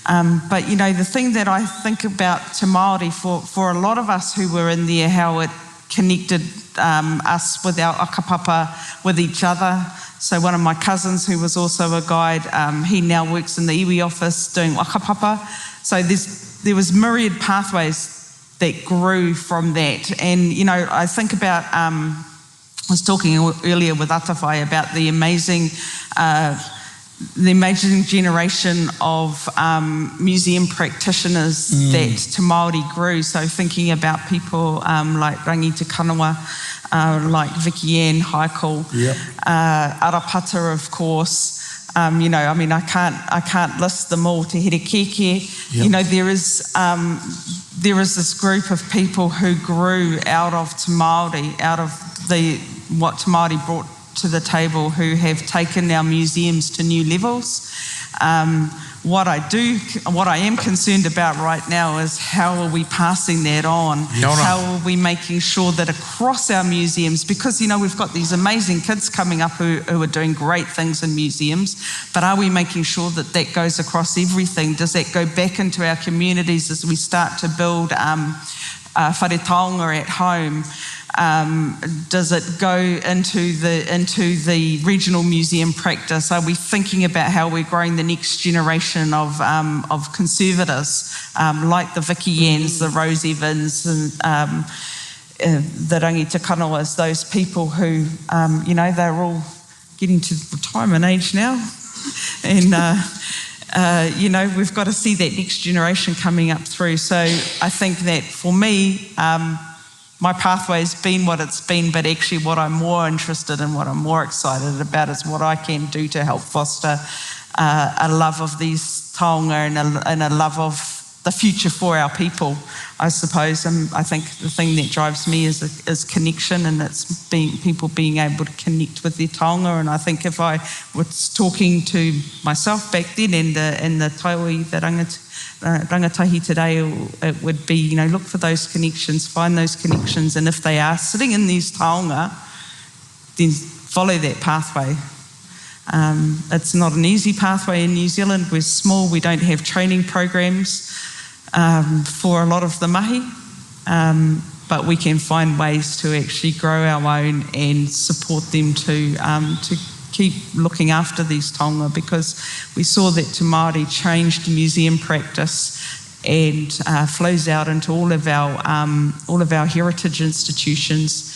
Um, but you know, the thing that I think about Te Māori for, for a lot of us who were in there, how it connected um, us with our akapapa, with each other. So one of my cousins who was also a guide, um, he now works in the iwi office doing whakapapa. So there's, there was myriad pathways that grew from that. And, you know, I think about, um, I was talking earlier with Atawhai about the amazing uh, the amazing generation of um, museum practitioners mm. that Te Māori grew. So thinking about people um, like Rangi Te Kanawa, uh, like Vicky Ann Heikel, yep. uh, Arapata, of course. Um, you know, I mean, I can't, I can't list them all. Te Herekiekie, yep. you know, there is, um, there is this group of people who grew out of Te Māori, out of the, what Te Māori brought to the table, who have taken our museums to new levels. Um, what I do, what I am concerned about right now is how are we passing that on? How are we making sure that across our museums, because you know we've got these amazing kids coming up who, who are doing great things in museums, but are we making sure that that goes across everything? Does that go back into our communities as we start to build um, uh, whare taonga at home? Um, does it go into the, into the regional museum practice? Are we thinking about how we're growing the next generation of, um, of conservators, um, like the Vicky Yans, the Rose Evans, and um, uh, the Rangi Te Kanawas, those people who, um, you know, they're all getting to retirement age now. And, uh, uh, you know, we've got to see that next generation coming up through. So I think that for me, um, my pathway's been what it's been, but actually what I'm more interested in, what I'm more excited about is what I can do to help foster uh, a love of these taonga and a, and a love of the future for our people, I suppose. And I think the thing that drives me is, is connection and it's being, people being able to connect with their taonga. And I think if I was talking to myself back then and the, and the taoi, the rangatahi, uh, rangatahi today, it would be, you know, look for those connections, find those connections, and if they are sitting in these taonga, then follow that pathway. Um, it's not an easy pathway in New Zealand. We're small, we don't have training programs um, for a lot of the mahi, um, but we can find ways to actually grow our own and support them to, um, to keep looking after these taonga because we saw that Te Māori changed museum practice and uh, flows out into all of our um, all of our heritage institutions.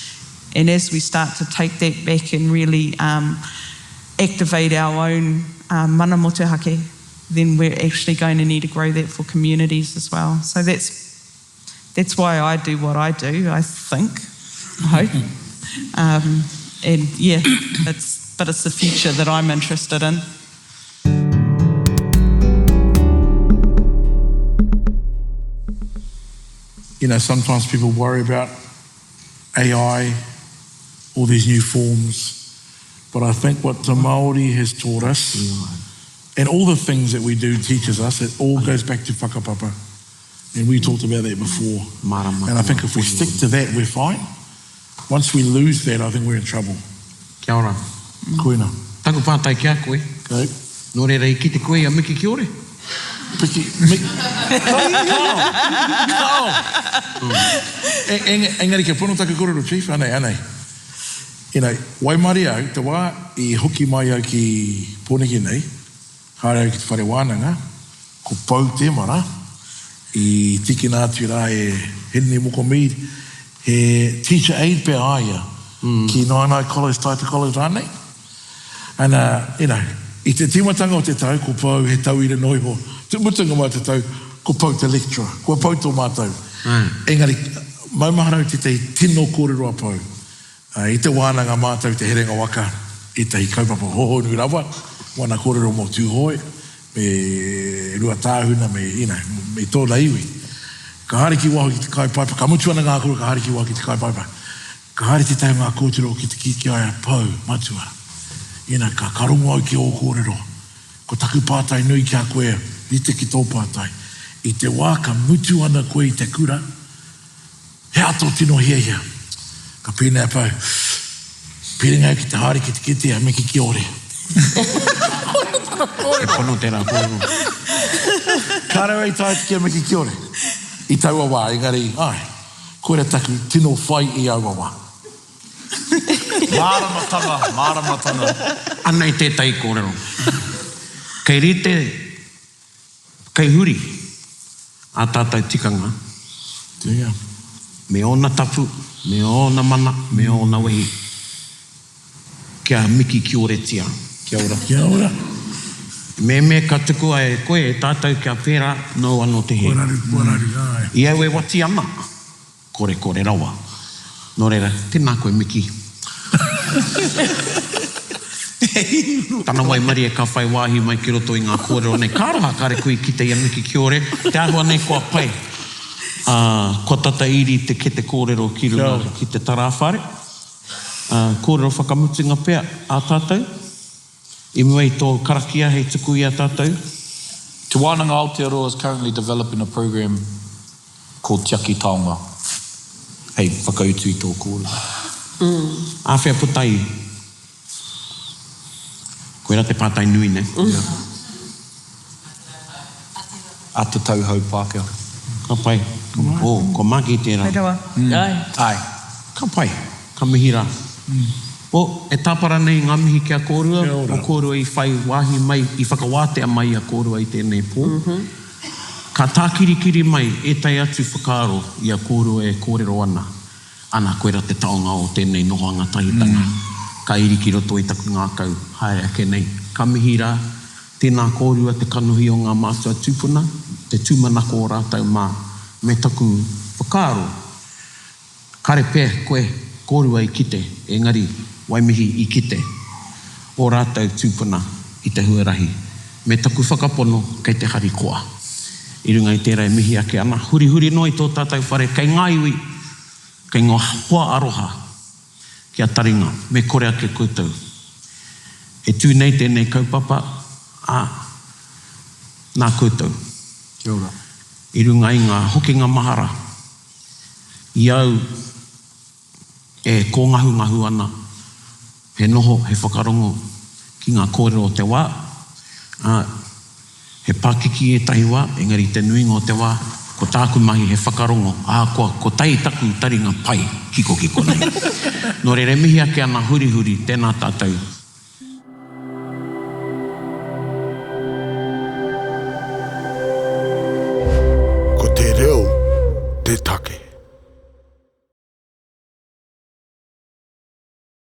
And as we start to take that back and really um, activate our own um, mana motuhake, then we're actually going to need to grow that for communities as well. So that's that's why I do what I do, I think, I hope. Um, and yeah, it's, but it's the future that I'm interested in. You know, sometimes people worry about AI, all these new forms. But I think what Te Māori has taught us, and all the things that we do teaches us, it all goes back to whakapapa. And we talked about that before. And I think if we stick to that, we're fine. Once we lose that, I think we're in trouble. Kia ora. Koina. Taku pātai ki a koe. Okay. Nō reira, i kite koe i a Miki Kiore? Piki, Mik, Kao! Kao! Engari kia pono taku korero, Chief, anei, anei. You know, waimarie au, te wā i hoki mai au ki Pōneke nei, haere au ki te whare wānanga, ko Pou Temara, i tīkina atu rā e Henry Moko Mead, he teacher aide pea a ia, ki Naenae College, Taita College rānei. Ana, you know, i te tīmatanga o te tau, ko Pou he tauira noa iho, te mutunga mai o te tau, ko Pou te lecturer, kua pau tō mātou. Engari, maumahara au tētahi tino kōrero a Pou. I te wānanga mātou Te Herenga Waka ētahi kaupapa hohonu rawa, wana kōrero mō Tūhoe, me Ruatāhuna, me, you know, me tōna iwi. Ka haere ki waho ki te kai paipa, ka mutu ana ngā kōrero ka haere ki waho ki te kai paipa. Ka haere tētahi o ngā kōtiro ki te kī ki a ia, Pou, matua, you know, ka, ka rongo au ki ō kōrero. Ko taku pātai nui ki a koe, rite ki tō pātai. I te wā ka mutu ana koe i te kura, He aha tō tino hiahia? Ka pēnei a Pou, Pīrangi au ki te haere ki te kete a Miki Kiore. He pono tērā kōrero. Kāre au i tae atu ki a Miki Kiore i taua wā, engari, āe, koira taku tino whai i aua wā. Māramatanga, māramatanga. Anei tētahi kōrero. Kei rite Kei huri ā tātou tikanga me ōna tapu, me ōna mana, me ōna wehi kia miki kioretia. Kia ora. Kia ora. Mehemea ka tukua e koe e tātou kia pērā, nōu anō te hē. Kua raru, kua raru, āe. I au e wati ana, korekore rawa. Nō reira, tēnā koe Miki. Tana waimarie ka whai wāhi mai ki roto i ngā kōrero nei. Ka aroha kare koe i kite i a Miki Kiore, te āhua nei kua pai, ā, kua tata iri te kete kōrero ki runga ki te tarāwhare. Ā, kōrero whakamutunga pea ā tātou, i mua i tō karakia hei tuku i a tātou. Te Wānanga Aotearoa is currently developing a programme called Tiaki Taonga hei whakautu i tō kōrero. Āwhea puta ai? Koirā te pātai nui nei. A te tauhou Pākehā. Ka pai. Oh, ko Margie tērā. Pai rawa. Āe. Āe. Ka pai. Ka mihi rā. Oh, e tāpara nei ngā mihi ki a kōrua, mō kōrua i whai wāhi mai, i whakawātea mai i a kōrua i tēnei pō. Ka tākirikiri mai ētahi atu whakaaro i a kōrua e kōrero ana. Ana, koira te taonga o tēnei nohoanga tahitanga. Ka iri ki roto i taku ngākau, haere ake nei. Ka mihi rā, tēnā kōrua te kanohi o ngā mātua tūpuna, te tūmanako o rātou mā, me taku whakaaro, kare pea koe, kōrua i kite, engari, Waimihi i kite ō rātou tūpuna i te huarahi, me taku whakapono kei te harikoa. I runga i tērā e mihi ake ana, hurihuri noa i tō tātou whare kei ngā iwi, kei ngā hoa aroha ki a taringa, me kore ake koutou. E tū nei tēnei kaupapa, ā, nā koutou. Kia ora. I runga i ngā hokinga mahara, i au e kōngahungahu ana, he noho, he whakarongo ki ngā kōrero o te wā, ā, he pākiki ētahi wā, engari te nuinga o te wā, ko tāku mahi he whakarongo, ahakoa kotahi taku taringa pai kikokiko nei. Nō reira e mihi ake ana hurihuri, tēnā tātou. Ko te reo te take.